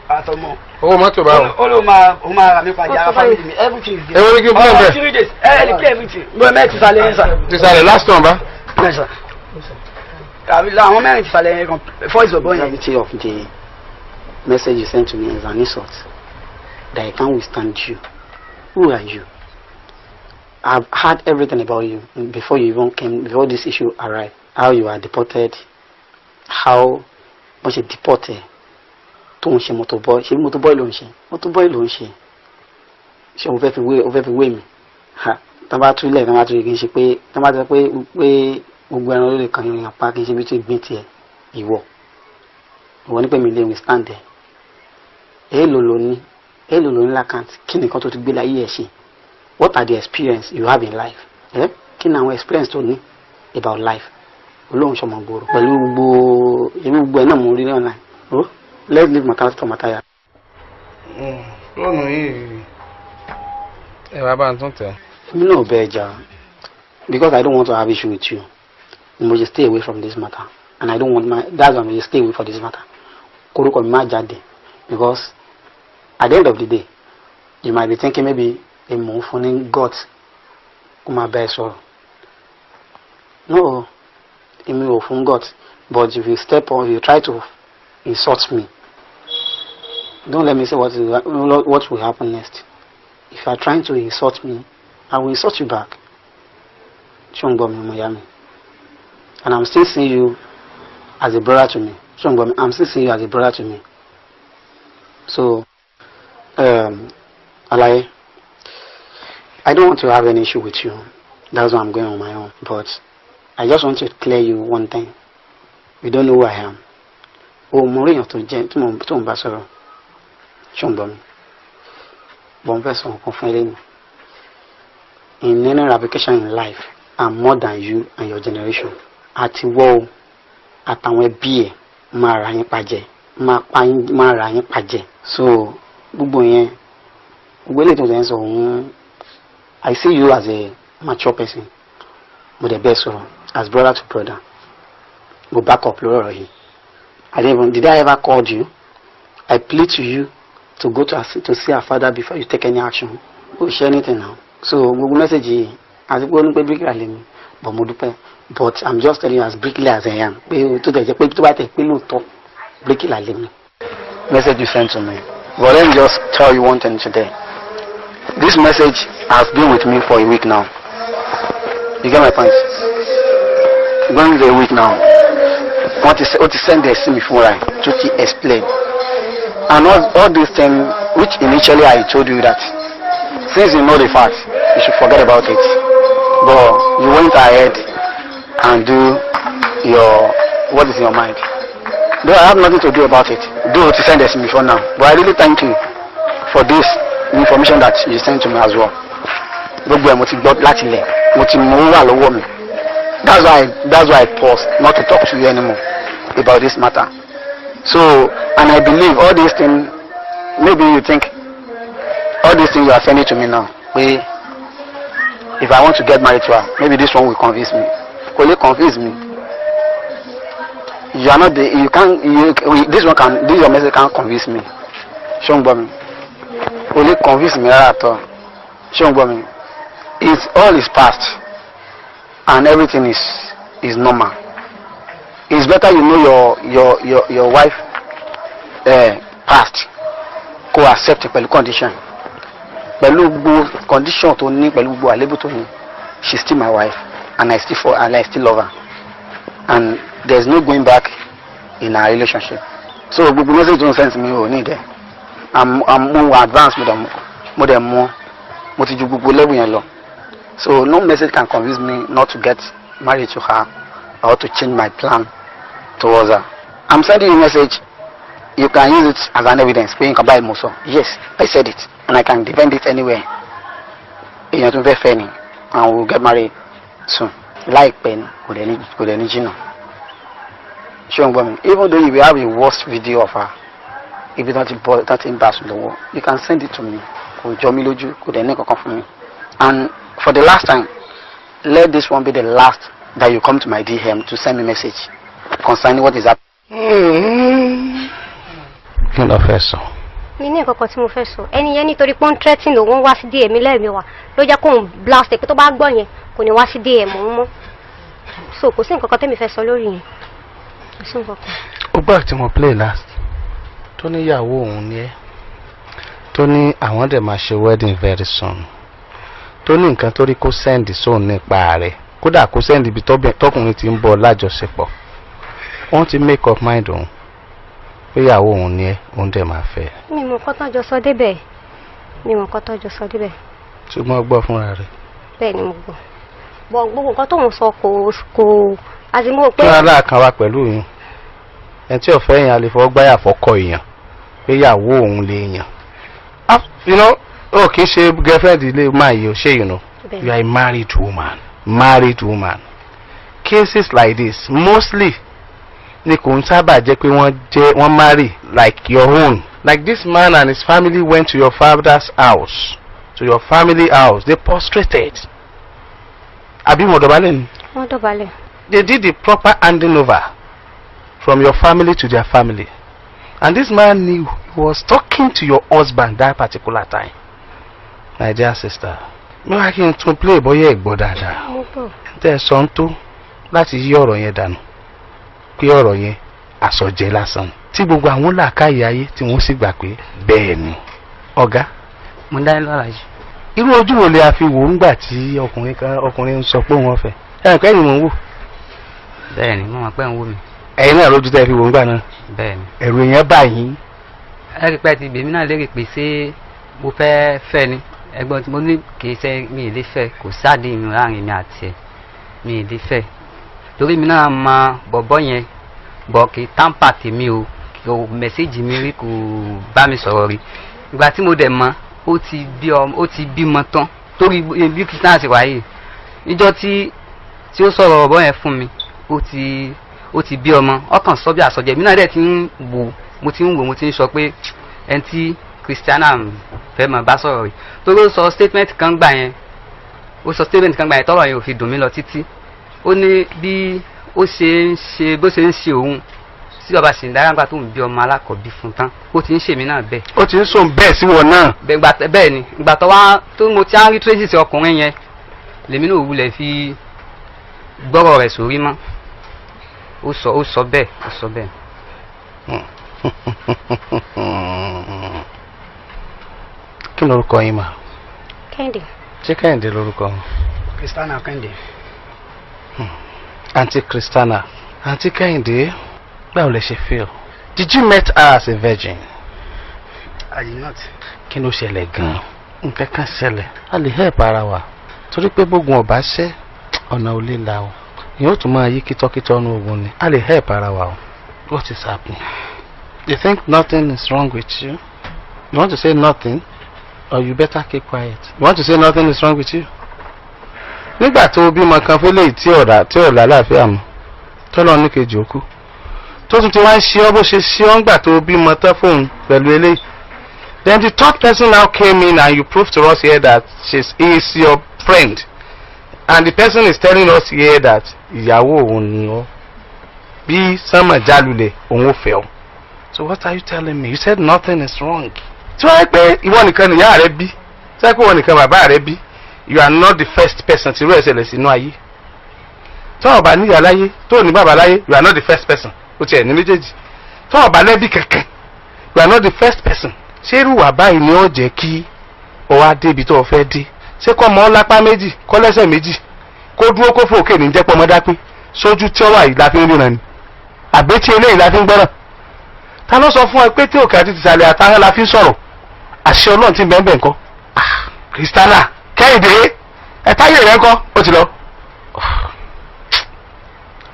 àtọmọ. Owó mọ́tò báwo? Ó ló máa, ó máa rà mí padà, ara family mi, everything is there. Èwo ni kí n play Ọ̀rọ̀ bẹ́ẹ̀? 3 days, ẹ ẹ lè play everything. Mo mẹ́ẹ̀ ti sàlẹ̀ yẹn, sir. Ti sàlẹ̀ last one bá. Bẹ́ẹ̀, sir. Àbí àwọn mẹ́rin ti sàlẹ̀ yẹn kan voice bọ̀bọ̀ yẹn. Gravity of the message you sent to me is an insult that I can't withstand you. Who are you? I've heard everything about you before you even came, before this issue arrived. How you are deported, how wọ́n ṣe deport ẹ, tó ń ṣe motor boy, ṣe motor boy ló ń ṣe, motor boy ló ń ṣe. Ṣé o fẹ́ fi wé, o fẹ́ fi wé mi? Ha! Tán bá túlẹ̀, tán bá túlẹ̀, kì í ṣe pé tán bá sọ pé gbogbo ẹran ló lè kàn yín pa, kì í ṣe bí tó gbé tiẹ̀ ìwọ. Ìwọ ní pé mi lè withstand ẹ. Èèlò ló ní, èèlò ló ní l'account, kí nìkan tó ti gbé láyé ẹ ṣe? What are the experience you have in life? Eh? Kí ni àwọn experience tó ní about life? Olóhùn ṣọmọ gbòòrò pẹ̀lú gbogbo èmi, gbogbo ẹ̀ náà mo rí ní online. Oh, let's leave matter for matter. Fóònù yìí, ẹ wá bá ń tún tẹ̀. Èmi náà bẹ ẹ jà because I don't want to have issue with you. Mo just stay away from this matter and I don't want my, that's why mo just stay away for this matter. Korúkọ mi má jáde because at the end of the day you might be thinking maybe èmi mò ń fún ní gut kó máa bá ẹ sọ̀rọ̀. No, èmi ò fún gut, but if you step on, if you try to insult me, don't let me say what will happen next. If you are trying to insult me, I will insult you back. Ṣé o ń gbọ́ mi, ọmọ ìyá mi? And I'm still seeing you as a brother to me. Ṣé o ń gbọ́ mi? I'm still seeing you as a brother to me. So, Alaye, I don't want to have any issue with you. That's why I'm going on my own. But I just want to clear you one thing. You don't know who I am. O mo rí èèyàn tó jẹ́ tí mo tó ń bá sọ̀rọ̀. Ṣé o ń gbọ́ mi? But mo fẹ́ sọ nǹkan fún ẹ lẹ́nu. In any application in life, I'm more than you and your generation. Àti wọ́ o, àtàwọn ẹbí ẹ̀ máa ra yín pàjẹ́, máa pa yín, máa ra yín pàjẹ́. So gbogbo yẹn, gbogbo eléyìí tó ń sọ òun, I see you as a mature person. Mo dẹ̀ bẹ́ẹ̀ sọ̀rọ̀ as brother to brother. Mo back up lórí ọ̀rọ̀ yìí. I didn't even, did I ever called you? I plead to you to go to see her father before you take any action. O ṣe anything now. So gbogbo message yìí, àti pé ó ní pé bricklayer lèmi, but mo dúpẹ́. But I'm just telling you as bricklayer as I am. Pé tó tẹ̀ jẹ́ pé tó bá tẹ̀ pé lóòótọ́ bricklayer lèmi. Message you sent to me. But let me just tell you one thing today. This message has been with me for a week now. You get my point? Going to a week now. Wọ́n ti ó ti send ẹ̀ sí mi fúnra ẹ̀ tó ti explain. And all these things which initially I told you that since you know the facts, you should forget about it. But you went ahead and do your what is in your mind. Though I have nothing to do about it, though to send ẹ̀ sí mi for now. But I really thank you for this information that you sent to me as well. Gbogbo ẹ̀ mo ti gbọ́ láti ilẹ̀, mo ti mú wà lọ́wọ́ mi. That's why I paused not to talk to you anymore about this matter. So, and I believe all these things, maybe you think all these things you are sending to me now, pé if I want to get married to her, maybe this one will convince me. Kò lè convince me. You are not the, you can't, you, this one can, this your message can't convince me. Ṣé o ń gbọ́ mi? O lè convince mi rárá tọ́. Ṣé o ń gbọ́ mi? It's all is past and everything is normal. It's better you know your wife past, kó accept pẹ̀lú condition, pẹ̀lú gbogbo condition tó ní, pẹ̀lú gbogbo àlébù tó ní. She's still my wife and I still love her, and there is no going back in our relationship. So gbogbo message tó ń send mi ò ní ìdẹ. I'm more advanced, mo dẹ̀ mọ mo ti ju gbogbo level yẹn lọ, so no message can convince me not to get married to her or to change my plan towards her. I'm sending you message, you can use it as an evidence pé nǹkan báyìí mo sọ. Yes, I said it and I can defend it anywhere. Èèyàn tó fẹ́ fẹ́ ni, and we will get married soon, láìpẹ́ ni, kò dẹ̀ ní jìnnà. Ṣé o ń gbọ́ mi? Even though you will have a worst video of her, ibi tí wọ́n ti bọ́, tí wọ́n ti ń bá sùn lọ́wọ́, you can send it to me. Kò jọ mí lójú, kò dẹ̀ ní kankan fún mi. And for the last time, let this one be the last that you come to my DM to send me message concerning what is happening. Kí ló fẹ́ sọ? Mi ní nǹkan kan tí mo fẹ́ sọ. Ẹni yẹn, nítorí pé ó ń threatening òun wá sí DM lẹ́ẹ̀mẹ́wàá, ló jẹ́ kóun blast ẹ̀ pé tó bá gbọ́ yẹn, kò ní wá sí DM òun mọ́. So kò sí nǹkan kan tẹ́mi fẹ́ sọ lórí yẹn, kò sí nǹkan kan. Ó gbà tí mo play last, tó níyàwó òun ni ẹ́, tó ní àwọn dẹ̀ máa ṣe wedding very soon, tó ní nǹkan tó rí kó send sóun nípa rẹ̀, kódà kó send ibi tọkùnrin ti ń bọ̀ lájọṣepọ̀, wọ́n ti make up mind òun pé ìyàwó òun ni ẹ́, òun dẹ̀ máa fẹ́. Mi mọ̀ nǹkan tó jọ sọ débẹ̀, mi mọ̀ nǹkan tó jọ sọ débẹ̀. Ṣùgbọ́n gbọ́ fúnra rẹ̀. Bẹ́ẹ̀ ni, mo gbọ́ bọ̀, gbogbo nǹkan tóun sọ kò àti mo rò pé kí wọn aláàkàn wa pẹ̀lú yín, ẹni tí ọ̀fẹ́ yẹn a lè fọwọ́ gbáyà fọ́kọ èèyàn pé ìyàwó òun lè yàn. Ah, o kì í ṣe girlfriend ilé máa yìí o ṣe, Bẹ́ẹ̀. you are a married woman. Married woman, cases like this mostly ni kò ń sábà jẹ́ pé wọ́n jẹ́ wọ́n marry like your own. Like this man and his family went to your father's house, to your family house, they prostrated, àbí mo dọ̀bálẹ̀ ni? Wọ́n dọ̀bálẹ̀. They did the proper handing over from your family to their family, and this man knew he was talking to your husband that particular time. My dear sister, mi wá kí n tún play bóyá ẹ̀ gbọ́ dáadáa. Mo gbọ́. Tẹ́ ẹ sọ ń tó láti yí ọ̀rọ̀ yẹn dànù pé ọ̀rọ̀ yẹn àsọjẹ lásán ni, tí gbogbo àwọn làákàyè ayé tí wọ́n sì gbà pé bẹ́ẹ̀ ni, ọ̀gá. Mo dá lọ́la yìí. Irú ojú wo lè a fi wò ó ńgbà tí ọkùnrin kan, ọkùnrin ń sọ pé òun ọ̀fẹ́ ẹ̀ kẹ́yìn mò ń wò? Bẹ́ẹ̀ ni, mo mọ̀ pé ń wò mí. Ẹ̀yin náà lójú tẹ́ fi wò ó ńgbà náà. Bẹ́ẹ̀ ni. Ẹ̀rù èèyàn bà yín. Ẹ rí pé ti bèmí náà lérè pé ṣé mo fẹ́ fẹ́ ni. Ẹ̀gbọ́n tí mo ní kì í ṣe mi ì lè fẹ́, kò sáàdì ìyún láàrin mi àti ẹ̀, mi ì lè fẹ́ torí mi náà mọ bọ̀bọ́ yẹn bọ̀, kì í tamper tèmi o, kò message mi rí, kò bá mi sọ̀rọ̀ rí. Ìgbà tí mo dẹ̀ mọ̀, ó ti bí ọmọ, ó ti bímọ tán, torí bí Christian ṣe wáyé níjọ́ tí ó sọ̀rọ̀ bọ̀bọ́ yẹn fún mi, ó ti bí ọmọ. Ọkàn sọ bí àsọjẹ, mi náà dẹ̀ ti ń wò, mo ti ń wò, mo ti ń sọ pé ẹni tí Christiana fẹ́ máa bá sọ̀rọ̀ rí, torí ó sọ statement kan gbà yẹn, ó sọ statement kan gbà yẹn, tọ́rọ̀ yẹn ò fi dùn mí lọ títí. Ó ní bí ó ṣe ń ṣe, bó ṣe ń ṣe òun sí bàbá Ṣìndára nígbà tó ń bí ọmọ alákọ̀ọ́bí fún tán, ó ti ń ṣèmí náà bẹ́ẹ̀. Ó ti ń sùn bẹ́ẹ̀ sí wọn náà. Bẹ́ẹ̀ ni, ìgbà tó wá tó mo ti á rí traces ọkùnrin yẹn, lèmi náà wulẹ̀ fi gbọ́rọ̀ rẹ̀ sórí mọ́. Ó sọ bẹ́ẹ̀, ó sọ bẹ́ẹ̀. Kí lorúkọ yín mà? Kẹ́hìndé. Ṣé Kẹ́hìndé lorúkọ wọn? Christiana Kẹ́hìndé. Aunty Christiana, Aunty Kẹ́hìndé, báwo lẹ ṣe feel? Did you met her as a virgin? I did not. Kí ló ṣẹlẹ̀ gan-an? Nǹkan kan ṣẹlẹ̀. A lè help ara wa torí pé bógun ọba ṣẹ́, ọ̀nà ò lè la o, ìyẹn ó tún máa yí kítọ́kítọ́ nu ogun ni. A lè help ara wa o. What is happening? You think nothing is wrong with you? You want to say nothing, or you better keep quiet? You want to say nothing is wrong with you? Nígbà tó o bímọ kan fẹ́lẹ́ tí ọ̀rà tí ọ̀rà láàfin àmọ́ tọ́lọ́ ní kejì òkú, tó tún ti wá ń ṣe ọ́ bó ṣe ṣe ọ́ ńgbà tó o bímọ tán fóun pẹ̀lú eléyìí. Then the third person now came in and you proved to us here that is your friend, and the person is telling us here that ìyàwó òun ni ọ́. Bí sánmà jálulẹ̀, òun ò fẹ́ ọ. So what are you telling me? You said nothing is wrong. Tí wọ́n yẹ pé ìwọ nìkan nìyá rẹ bí, tí wọ́n yẹ pé ìwọ nìkan bàbá rẹ bí, you are not the first person tí irú ẹ̀ ṣẹlẹ̀ sínú ayé. Tí wọ́n bá níyà láyé, tó ní bàbá láyé, you are not the first person. Ó tiẹ̀ ní méjèèjì. Tí wọ́n bá lẹ́bí kankan, you are not the first person. Ṣé irú wà báyìí ni ó jẹ́ kí o wá débi tó o fẹ́ dé? Ṣé kọ́ mọ́ lápá méjì, kọ́ lẹ́sẹ̀ méjì, kó dúró kó fòkè ní jẹ́ pọ́ ọmọdá pé sójú tí ó wà yìí la fi ń ríran ni, àbẹ́tí eléyìí la fi ń gbọ́ràn? Ta ló sọ fún ẹ pé tí òkè àti tìsàlẹ̀ àtàrà la fi ń sọ̀rọ̀? Àṣẹ Ọlọ́run ti bẹ́ẹ̀ bẹ́ẹ̀ ńkọ́? Kristana Kẹ́hìndé, ẹ táyé rẹ ńkọ́? Ó ti lọ.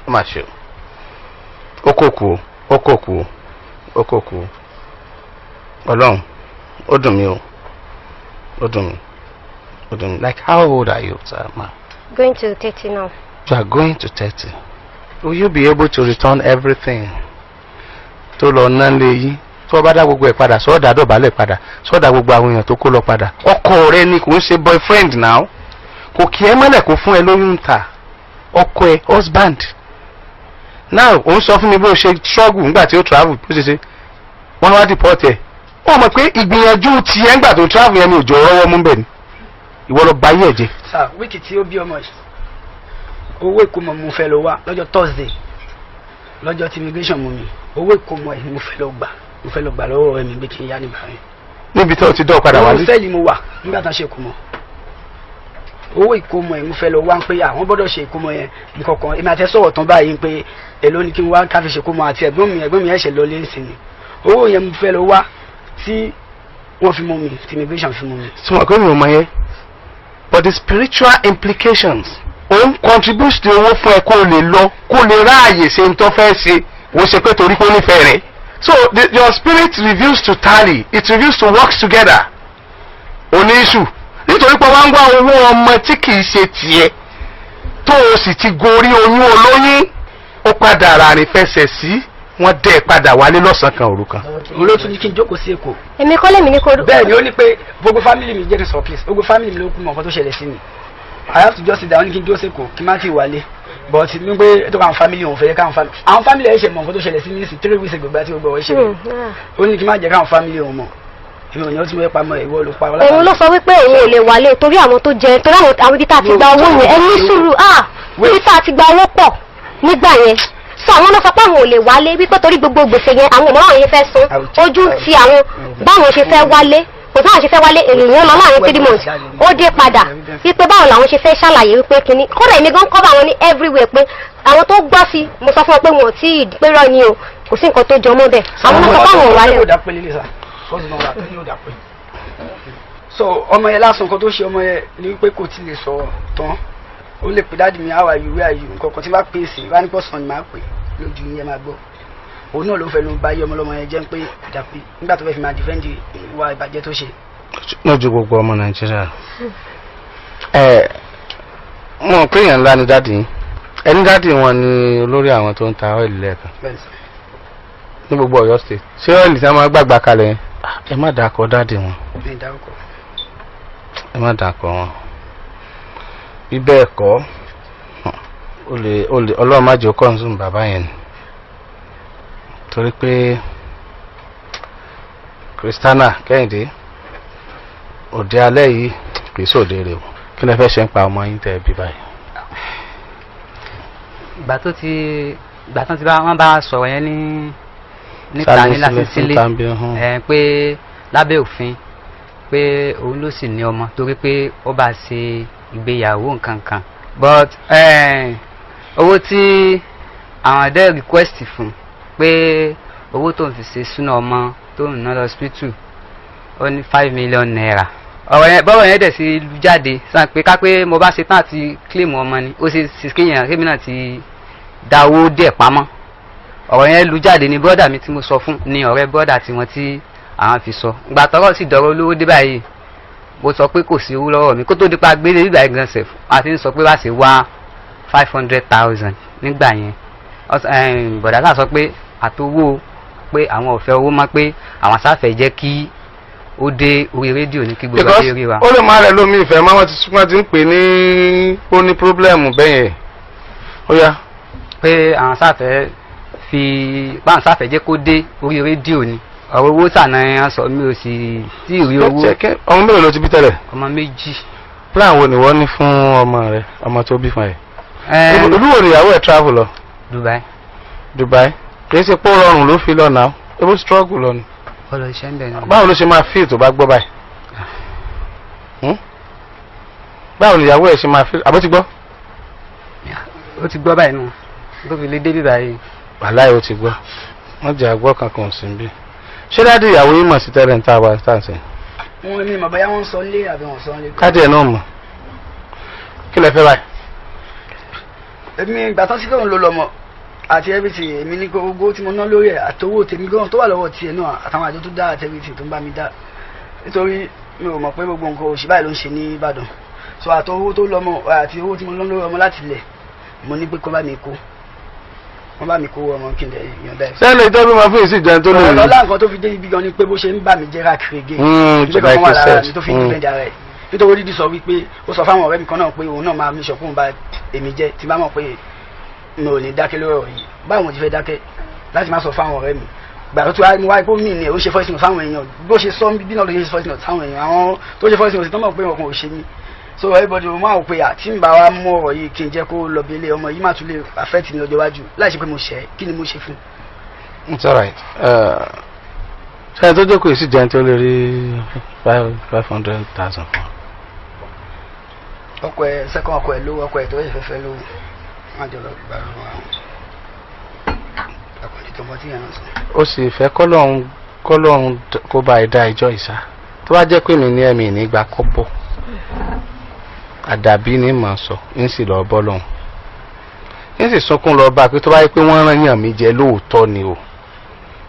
Ó mà ṣe o, ó kò kú o, ó kò kú o, ó kò kú o. Ọlọ́run, ó dùn mí o, ó dùn mí, ó dùn mí. Like, how old are you, sir, ma? Going to 30 now. You are going to 30. Will you be able to return everything tó lọ ná lé yín? Tó o bá dá gbogbo ẹ̀ padà, sọ́ọ̀dà dọ̀bálẹ̀ padà, sọ́ọ̀dà gbogbo àwọn èèyàn tó kó lọ padà. Ọkọ rẹ ni, kò ń ṣe boyfriend now. Kò kí ẹ mọ́lẹ̀ kó fún ẹ lóyún ta. Ọkọ ẹ, husband. Now, òun sọ fún mi bó ṣe struggle nígbà tí ó travel, bó ṣe ṣe. Wọ́n wá deport ẹ̀. Wọ́n mọ̀ pé ìgbìyànjú tiẹ̀ ńgbà tó travel yẹn ni òjò rọ́wọ́ mú bẹ̀ ni. Ìwọ lọ ba ayé ẹ̀ jẹ́. Sir, week tí ó bí ọmọ yìí, owó ìkómọ mo fẹ́ lọ wá lọ́jọ́ Thursday, lọ́jọ́ tí immigration mú mi. Owó ìkómọ ẹ̀ mo fẹ́ lọ gbà, mo fẹ́ lọ gbà lọ́wọ́ ẹ̀mí pé kí n yá nígbà yẹn. Níbi tó ti dọ́ padà Owó wálé. cell mo wà nígbà tán ṣe ìkómọ. Owó ìkómọ ẹ̀ mo fẹ́ lọ wá pé àwọn gbọ́dọ̀ ṣe ìkómọ yẹn nǹkan kan. Èmi àti ẹ sọ̀rọ̀ tán báyìí pé èló ni kí n wá ká fi ṣe ìkómọ àti ẹ̀gbọ́n mi, ẹ̀gbọ́n mi ẹ̀ṣẹ̀ lọ lé ńsìn ni. Owó yẹn mo fẹ́ lọ wá tí wọ́n fi mú mi, tí immigration fi mú mi. Sọ pé mi ò mọ yẹn, but the spiritual implications, òun contribute to owó fún ẹ kó o lè lọ, kó o lè ráàyè ṣe ń tó fẹ́ ṣe, wọ́n ṣe pé torí pé ó nífẹ̀ẹ́ rẹ̀. So your spirit refuse to tally, it refuse to work together. Oní issue nítorí pé wọ́n ń wá owó ọmọ tí kì í ṣe tiẹ̀, tó o sì ti gorí oyún olóyún, ó padà rà rìn fẹsẹ̀ sí, wọ́n dẹ́ ẹ padà wálé lọ́sàn-án kan òru kan. Òun ló tún ní kí n jókòó sí Èkó. Èmi kọ́ lèmi ní kó. Bẹ́ẹ̀ ni, ó ní pé gbogbo family mi, jẹ́ kí n sọ please, gbogbo family mi ló kú mọ̀ nǹkan tó ṣẹlẹ̀ sí mi. I have to just sit down. Ní kí n dúró sí Èkó, kí n má ti wálé, but ní pé tó káwọn family òun fẹ́ káwọn family, àwọn family ẹ̀ ṣe mọ̀ nǹkan tó ṣẹlẹ̀ sí mi sí 3 weeks ago, gba tí gbogbo ọ̀ ṣẹlẹ̀. Ó ní kí n má jẹ́ káwọn family òun mọ̀. Èmi ò ní ó tí mo fẹ́ pamọ́, ìwọ ló pa. Òun ló sọ wípé òun ò lè wálé torí àwọn tó jẹ, torí àwọn ibi tá a ti gba owó yẹn. Ẹ ní sùúrù, ah, ibi tá a ti gba owó pọ̀ nígbà yẹn. So àwọn ló sọ pé àwọn ò lè wálé wípé torí gbogbo gbèsè yẹn, àwọn òmò àwọn yẹn fẹ́ san, ojú ti àwọn, báwọn ṣe fẹ́ wálé, kò sáwọn ṣe fẹ́ wálé. Ènìyàn lọ láàrin 3 months, ó dé padà wípé báwo làwọn ṣe fẹ́ ṣàlàyé wípé kínní. Kódà èmi gan cover àwọn ní everywhere pé àwọn tó gbọ́ sí, mo sọ fún wọn pé wọn ò tí ì pé rọ ni o, kò sí nǹkan tó jọ mọ́ bẹ́ẹ̀. Àwọn ló sọ pé àwọn ò wálé. Ó dà pé lílé sá, first born wa tó ní ó dà pé. So ọmọ yẹn lásán, nǹkan tó ṣe ọmọ yẹn ni wípé kò tí lè sọ̀rọ̀ tán. Ó lè pè, "Daddy mi, how are you? Where are you?" Nǹkan kan tí bá pè sí bá ní pọ̀ sàn ni máa pè lójú yín, ẹ máa gbọ́. Òun náà ló fẹ́ ló ń bá yé ọmọ ọlọ́mọ yẹn jẹ́ pé kò dà pé nígbà tó fẹ́ fi máa defend ìwà ìbàjẹ́ tó ṣe. Lójú gbogbo ọmọ Nàìjíríà, ẹ mọ̀ pé èèyàn ńlá ni daddy yín. Ẹni daddy wọn ni olórí àwọn tó ń ta oil lẹ́ẹ̀kan Bẹ́ẹ̀ sir. ní gbogbo Ọ̀yọ́ State. Ṣé oil tí wọ́n máa gbàgbà kalẹ̀ yẹn? Ẹ má dàkọ daddy wọn. Ní ìdárúkọ. Ẹ má dàkọ wọn. Bí bẹ́ẹ̀ kọ́, ó lè Ọlọ́run má jẹ́ ó consume bàbá yẹn ni, torí pé Christiana Kẹ́hìndé, òde alẹ́ yìí kì í sòde rè o. Kí lẹ fẹ́ ṣe ń pa ọmọ yín tẹ́ ẹ bí báyìí? Ìgbà tó ti bá wọn bá sọ̀rọ̀ yẹn ní níta ní Lásìsílẹ̀ ẹ pé lábẹ́ òfin pé òun ló sì ní ọmọ torí pé ó bá ṣe ìgbéyàwó nǹkan kan, but owó tí àwọn dẹ́ request fún pé owó tó ń fi ṣe súná ọmọ tó ń ná lọ hospital, ó ní ₦5 million. Ọ̀rọ̀ yẹn, bọ́rọ̀ yẹn dẹ̀ sí lu jáde sọ pé ká pé mo bá ṣe tán àti claim ọmọ ni ó ṣe ṣe kéèyàn kémi náà ti da owó díẹ̀ pamọ́. Ọ̀rọ̀ yẹn lu jáde ní brother mi tí mo sọ fún ní ọ̀rẹ́ brother tiwọn tí àwọn fi sọ. Ìgbà tọ́rọ̀ sì dọ̀rọ̀ olówó dé báyìí, mo sọ pé kò sí owó lọ́wọ́ mi kó tó dípa gbélé bíbá gan sef. Àti ń sọ pé wá sí wá 500,000 nígbà yẹn. Bọ̀dá sáà sọ pé àtowó pé àwọn ò fẹ́ owó mọ́, pé àwọn sáfẹ́ jẹ́ kí ó dé orí rédíò ní kí gbogbo ayé rí wa. Ó lè má rẹ̀ lómi ìfẹ́ máa wọ́n ti ń pè ní ó ní problem bẹ́yẹn, ó yá. Pé àwọn sáfẹ́ fi báńsáfẹ́ jẹ́ kó dé orí rédíò ni ọ̀rọ̀ owó sànà ẹ̀ sọ, mi ò sì tí ì rí owó. Ọmọ mélòó ló ti bí tẹ́lẹ̀? Ọmọ 2. Plan wo ni wọ́n ní fún ọmọ rẹ, ọmọ tó bí fún ẹ? Ìlú wo ni ìyàwó ẹ travel lọ? Dubai. Dubai. Kì í ṣe pé ó rọrùn ló fi lọ náà, ebó struggle lọ ni. Ọlọ iṣẹ́ ń bẹ̀ náà. Báwo ló ṣe máa feel tó bá gbọ́ báyìí? Báwo ni ìyàwó ẹ ṣe máa feel? Àbó ti gbọ́? Ó ti gbọ́ báyìí nù, tó fi lè dé bíbá yìí. Wàláì ó ti gbọ́, wọ́n jẹ́ àgbọ̀ kankan sí bí. Ṣé dáàdi ìyàwó yìí mọ̀ sí tẹ́lẹ̀ ń tá a wá tá à ń sìn? Wọn ní mọ̀ bóyá wọ́n ń sọ lé àbí wọ́n sọ lé. Káàdì ẹ̀ náà mọ̀. Kí lẹ fẹ́ báyìí? Èmi ìgbà tán sí tóun ló lọ́mọ àti everything, èmi ní gbogbo tí mo ná lórí ẹ̀ àtowó tèmi gan tó wà lọ́wọ́ tiẹ̀ náà àtàwọn àjọ tó dá àti everything tó ń bá mi dá, nítorí mi ò mọ̀ pé gbogbo nǹkan òṣì báyìí ló ń ṣe ní Ìbàdàn. So àtowó tó lọ́mọ àti owó tí mo ná lórí ọmọ láti ilẹ̀, mo ní pé kó bá mi kó, wọ́n bá mi kó ọmọ kí n lè yọ̀ǹda ẹ̀. Sẹ́lẹ̀ ìjọba máa fún ìsìn jẹun tó lè rí. Ọ̀la nǹkan tó fi dé ibi gan ni pé bó ṣe ń bà mí jẹ́ káàkiri gé nígbà kan wà lára mi tó fi ń dìfẹ́ǹdì ara ẹ̀, nítorí dídí sọ wípé ó sọ fáwọn ọ̀rẹ́ mi kan náà pé òun náà máa mi sọ fóun bá èmi jẹ́ tí bá mọ̀ pé mi ò ní dákẹ́ lórí ọ̀rọ̀ yìí. Báwo mo ti fẹ́ dákẹ́ láti má sọ fáwọn ọ̀rẹ́ mi? Gbà tó tún wá ipò mí ni ó ṣe voice note fáwọn èèyàn, bó ṣe sọ bí náà ló ṣe voice note fáwọn èèyàn, àwọn tó ṣe voice note tó mọ̀ pé ọkàn ò ṣe mí. So everybody mo máa wò pé àti ń bá wa mú ọ̀rọ̀ yìí kí n jẹ́ kó lọ bí ilé ọmọ yìí má tún lè affect mi lọ́jọ́ iwájú láì ṣe pé mo ṣẹ̀, kí ni mo ṣe fún. It's alright. Ṣé ẹni tó jókòó yìí sì jẹun tó lè rí 500,000 fún? Ọkọ ẹ sẹ́kọ̀n ọkọ ẹ lówó, ọkọ ẹ tó yẹ fẹ́fẹ́ lówó, má jọ lọ gbà lọ́wọ́ àwọn akọ̀lẹ̀ tó ń bọ́ tí yẹn náà sọ. Ó sì fẹ́ kọ́lọ́hún kó bá ẹ dá ìjọ ìsá. Tó bá jẹ́ pé mi ní ẹ̀mí nígbà kọ́bọ̀, àdàbí ni màá sọ, ń sì lọ bọ́ lọ́hùn, ń sì sunkún lọ bá a pé tó bá yẹ pé wọ́n rán yàn mí jẹ lóòótọ́ ni o,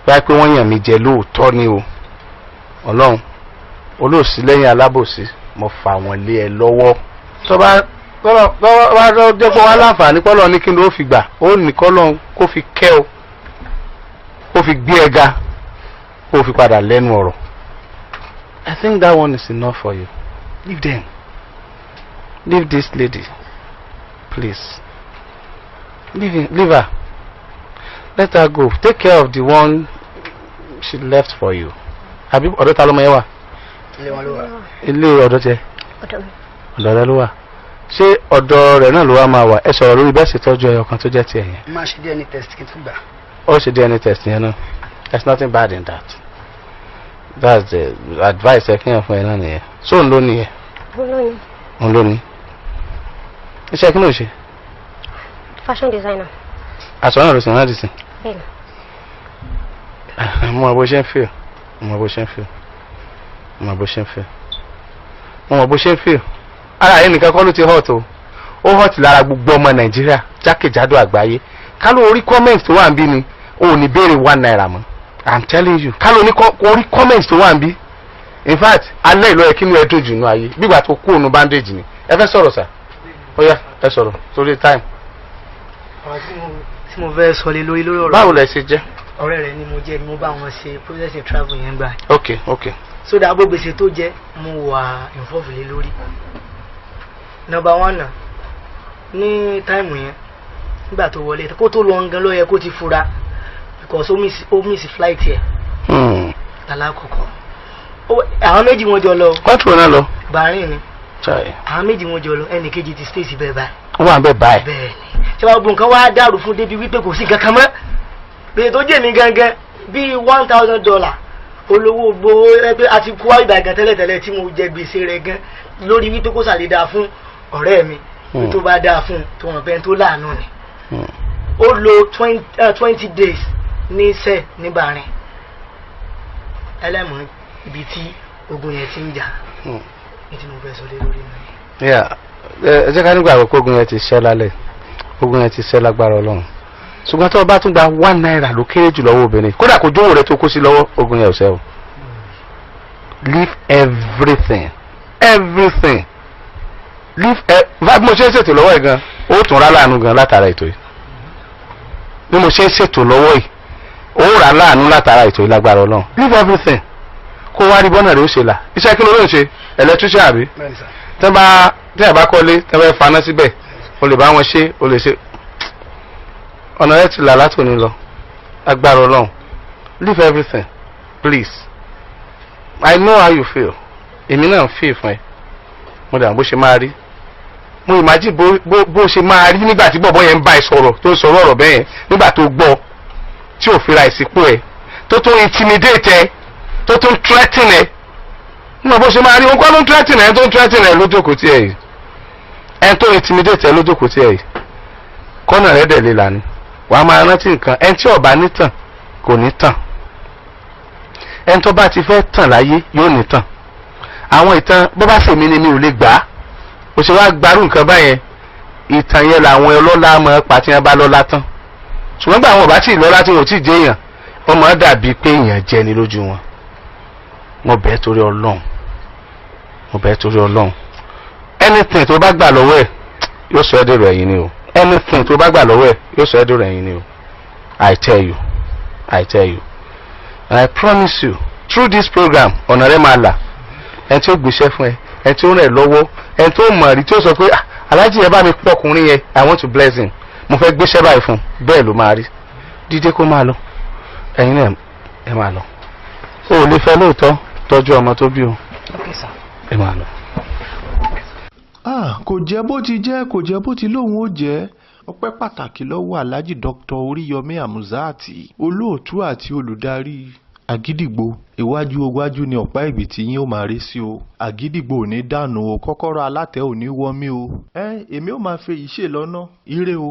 bá yẹ pé wọ́n yàn mí jẹ lóòótọ́ ni o, Ọlọ́run olóòsí lẹ́yìn alábòsí, mo fà wọ́n lé ẹ lọ́wọ́. Tó bá jẹ́ pé wọ́n láǹfààní pọ́lọ́ ní kí ló fi gbà ó ní kọ́lọ́ kó fi kẹ́ o, kó fi gbé ẹ ga, kó fi padà lẹ́nu ọ̀rọ̀. I think that one is enough for you. Leave them. Leave this lady, please. Leave her. Let her go. Take care of the one she left for you. Àbí ọ̀dọ̀ ta ló mọ ẹ wà? Ilé wọn ló wà. Ilé ọ̀dọ̀ tẹ? Ọ̀dọ̀ mi. Ọ̀dọ̀ rẹ ló wà. Ṣé ọ̀dọ̀ rẹ̀ náà ló wà máa wà? Ẹ sọ̀rọ̀ lórí bẹ́ẹ̀ sì tọ́jú ẹyọ kan tó jẹ́ tiẹ̀ yẹn. Má ṣe DNA test kí n tún gbà. Ó ṣe DNA test yẹn náà. There's nothing bad in that. That's the advice ẹ kíyàn fún ẹ náà nìyẹn. Ṣé òun ló nìyẹn? Òun ló ní. Òun ló ní. Iṣẹ́ kí ló ń ṣe? Fashion designer. Aṣọ náà ló sì rán àdìsí. Bẹ́ẹ̀ni. Mo mọ bó ṣe ń feel. Mo mọ bó ṣe ń feel. Mo mọ bó ṣe ń feel. Mo mọ bó ṣe ń feel. Ara yẹn nìkan kọ́ ló ti hot o. Ó hot lára gbogbo ọmọ Nàìjíríà jákèjádò àgbáyé. Ká ló orí comment tó wà ń bí ni, o ò ní béèrè ₦1 mọ́. I'm telling you. Ká ló ní orí comment tó wà ń bí. In fact, alẹ́ ìlú ẹ̀ kí ni ẹ dùn jù nù ayé. Bígbà tó kú òun bandage ni. Ẹ fẹ́ sọ̀rọ̀ sà? Ó yá, ẹ sọ̀rọ̀ torí time. Ọ̀rọ̀ tí mo fẹ́ sọ lé lórí lórí ọ̀rọ̀. Báwo lẹ ṣe jẹ́? Ọ̀rẹ́ rẹ̀ ni mo jẹ́, ni mo bá wọn ṣe processing travel yẹn gbà. Ok ok. So that gbogbo gbèsè tó jẹ́ mo wà involve lé lórí. Number one náà, ní táìmù yẹn nígbà tó wọlé kó tó lọ gan ló yẹ kó ti fura, because ó miss flight yẹ. Tàlá kọ̀kọ́ àwọn méjì wọn jọ lọ. Kọ́ńtù náà lọ. Bahrain ni. Chai. Àwọn méjì wọn jọ lọ, ẹnì kejì ti stay síbẹ̀ báyìí. Ó wà ń bẹ̀ báyìí. Bẹ́ẹ̀ ni, ṣé wàá gbogbo nǹkan wá dàrú fún débi wípé kò sí nǹkan kan mọ́. Gbèsè tó jẹ́ mi gangan bíi $1,000 olówó gbowó ẹ pé a ti kó ìgbà gan tẹ́lẹ̀tẹ́lẹ̀ tí mo jẹ gbèsè rẹ̀ gan lórí wípé kó sàlẹ̀ dáa fún ọ̀rẹ́ mi, pé tó bá dáa fún tó wọn bẹ́ẹ̀ tó láàánú ni. Ó lo 20 days ní sẹ́ẹ̀ ní Bahrain, ẹlẹ́mọ̀ ibi tí ogun yẹn ti ń jà ní tí mo fẹ́ sọ lé lórí mi. Yeah. Ẹ jẹ́ ká nígbà àkókò ogun yẹn ti ṣẹ́ lálẹ́, ogun yẹn ti ṣẹ́ lágbára Ọlọ́run. Ṣùgbọ́n tó o bá tún gba ₦1 ló kéré jù lọ́wọ́ obìnrin, kódà kò jówó rẹ tó kó sí lọ́wọ́, ogun yẹn ò ṣẹ́ o. Leave everything, everything, leave. Ẹ bí mo ṣe ń ṣètò lọ́wọ́ yìí gan, ó tún rà láàánú gan látara ètò yìí. Bí mo ṣe ń ṣètò lọ́wọ́ yìí, ó rà láàánú látara ètò yìí lágbára Ọlọ́run. Leave everything, kó wá rí bọ́nà rẹ̀ ó ṣe là. Iṣẹ́ kí ló ló ń ṣe? Electrician àbí? Bẹ́ẹ̀ni sà. Tẹ́ bá tẹ́ bá kọ́lé, tẹ́ bá faná síbẹ̀, o lè bá wọn ṣe, o lè ṣe. Ọ̀nà rẹ̀ ti là látòní lọ. Agbára Ọlọ́run, leave everything, please. I know how you feel. Èmi náà ń feel fún ẹ. Mo dà bó ṣe máa rí, mo imagine bó ṣe máa rí nígbà tí bọ̀bọ̀ yẹn ń bá ẹ sọ̀rọ̀, tó ń sọ̀rọ̀ ọ̀rọ̀ bẹ́ẹ̀ yẹn, nígbà tó gbọ́ tí ò fira ìsìnkú ẹ, tó tún intimidate ẹ, tó tún threaten ẹ. Nígbà bó ṣe máa rí, òun kọ́ ló ń threaten ẹ, tó ń threaten ẹ lójókòó tí ẹ yìí, ẹ tó intimidate ẹ lójókòó tí ẹ yìí, kọ́nà rẹ̀ dẹ̀ lè là ní. Wàá máa rántí nǹkan. Ẹni tí ó bá ní tàn kò ní tàn. Ẹni tó bá ti fẹ́ tàn láyé yóò ní tàn. Àwọn ìtàn bó bá sèmi ni mi ò lè gbà á, o ṣe wá gbarú nǹkan báyẹn. Ìtàn yẹn làwọn ọlọ́lá mọ̀ ọ́ pa tí wọ́n bá lọ́lá tán, ṣùgbọ́n gbà àwọn ò bá tí ì lọ́lá, tí wọ́n ò tí ì jẹ́ èèyàn, wọ́n máa dàbí pé èèyàn jẹ ni lójú wọn. Mo bẹ̀ ẹ́ torí Ọlọ́run, mo bẹ̀ ẹ́ torí Ọlọ́run. Anything tó bá gbà lọ́wọ́ ẹ̀, yóò sọ ẹ́ dèrò ẹ̀yìn ni o. Anything tó bá gbà lọ́wọ́ ẹ̀, yóò sọ ẹ́ dèrò ẹ̀yìn ni o. I tell you, I tell you, and I promise you, through this program, ọ̀nà rẹ̀ máa là. Ẹni tí ó gbéṣẹ́ fún ẹ, ẹni tí ó ràn ẹ́ lọ́wọ́, ẹni tó mọ̀ rí, tí ó sọ pé, "Ah, aláàjì yẹn, bá mi pọkùnrin yẹn, I want to bless him, mo fẹ́ gbéṣẹ́ báyìí fún un." Bẹ́ẹ̀ ló máa rí. Dídé kó máa lọ. Ẹ̀yin náà, ẹ máa lọ. O ò lè fẹ́ lóòótọ́, tọ́jú ọmọ tó bí o. Okay, sir. Ẹ máa lọ. Ah, kò jẹ́ bó ti jẹ́, kò jẹ́ bó ti lóun ó jẹ́. Ọpẹ́ pàtàkì lọ́wọ́ Alhaji Dr. Oríyọmí Hamzat, olóòtú àti olùdarí Àgídìgbò. Iwájú iwájú ni ọ̀pá ìbìtì yín ó máa rí sí o. Àgídìgbò ò ní dànù o, kọ́kọ́rọ́ alátẹ ò ní wọ́mí o. Ẹ èmi ò máa fi èyí ṣe lọ́nà. Ire o.